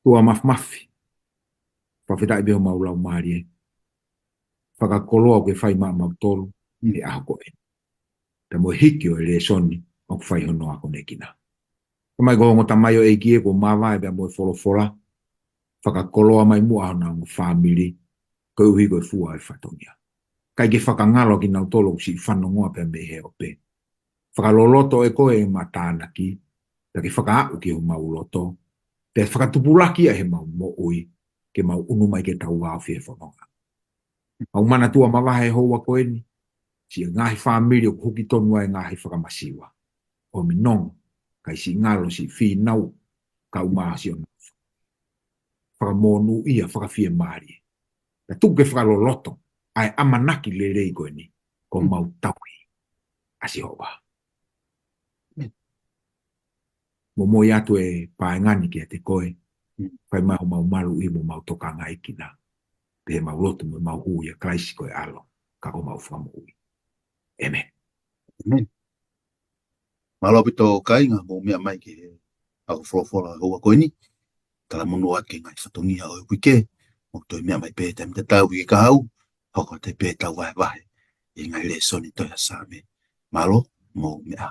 ʻOtua Māfimafi, fakafetaʻi pē homau laumālie. Fakakoloa ʻoku ke fai maʻamautolu he ʻaho ko eni. Pea mo e hiki ʻo e lēsoni ʻoku fai hono akonekina. Tamai, ko e ongo tamaioʻeiki ē kuo mavae pea mo e folofola. Fakakoloa mai muʻa honau ongo fāmili, koeʻuhi ko e fua e fatongia. ʻIkai ke fakangalo kinautolu ʻoku siʻi fanongoa pea mei he ope. Fakaloloto ʻe koe ʻema tānaki, pea ke fakaaʻu ki homau loto, pea fakatupulaki ʻa ʻemau moʻui, ke mau ʻunu mai ke tau vāofi he fononga. Mau manatua mavahe he houa ko eni, siʻi ngaahi fāmili ʻoku huki tonu ai ngaahi fakamasiva. ʻOmi nongo, kae siʻi ngalo, siʻi fīnau, kau mā siʻo nau. Fakamonūʻia, fakafiemālie. Pea tuku ke fakaloloto ʻa e ʻamanaki lelei ko eni, ko mau tauhi ʻa Sihova. momoi atu e paenga ni kiate koe. Fai mai homau maluʻi mo mau tokangaekina. Pea mau lotu mo mau hū ʻia Kalaisi ko e ʻAlo, ka ko homau Fakamoʻui. ʻĒmeni. ʻĒmeni. Mālō ʻaupito kāinga mou meʻa mai ki he ako folofola ʻo e houa ko eni. Talamonū atu ki he ngaahi fatongia ʻo e uike, mou toe meʻa mai pē taimi tatau uike kahaʻu, hoko atu pē ʻetau vahevahe ʻi he ngaahi lēsoni tohi ʻa Saame. Mālō, mou meʻa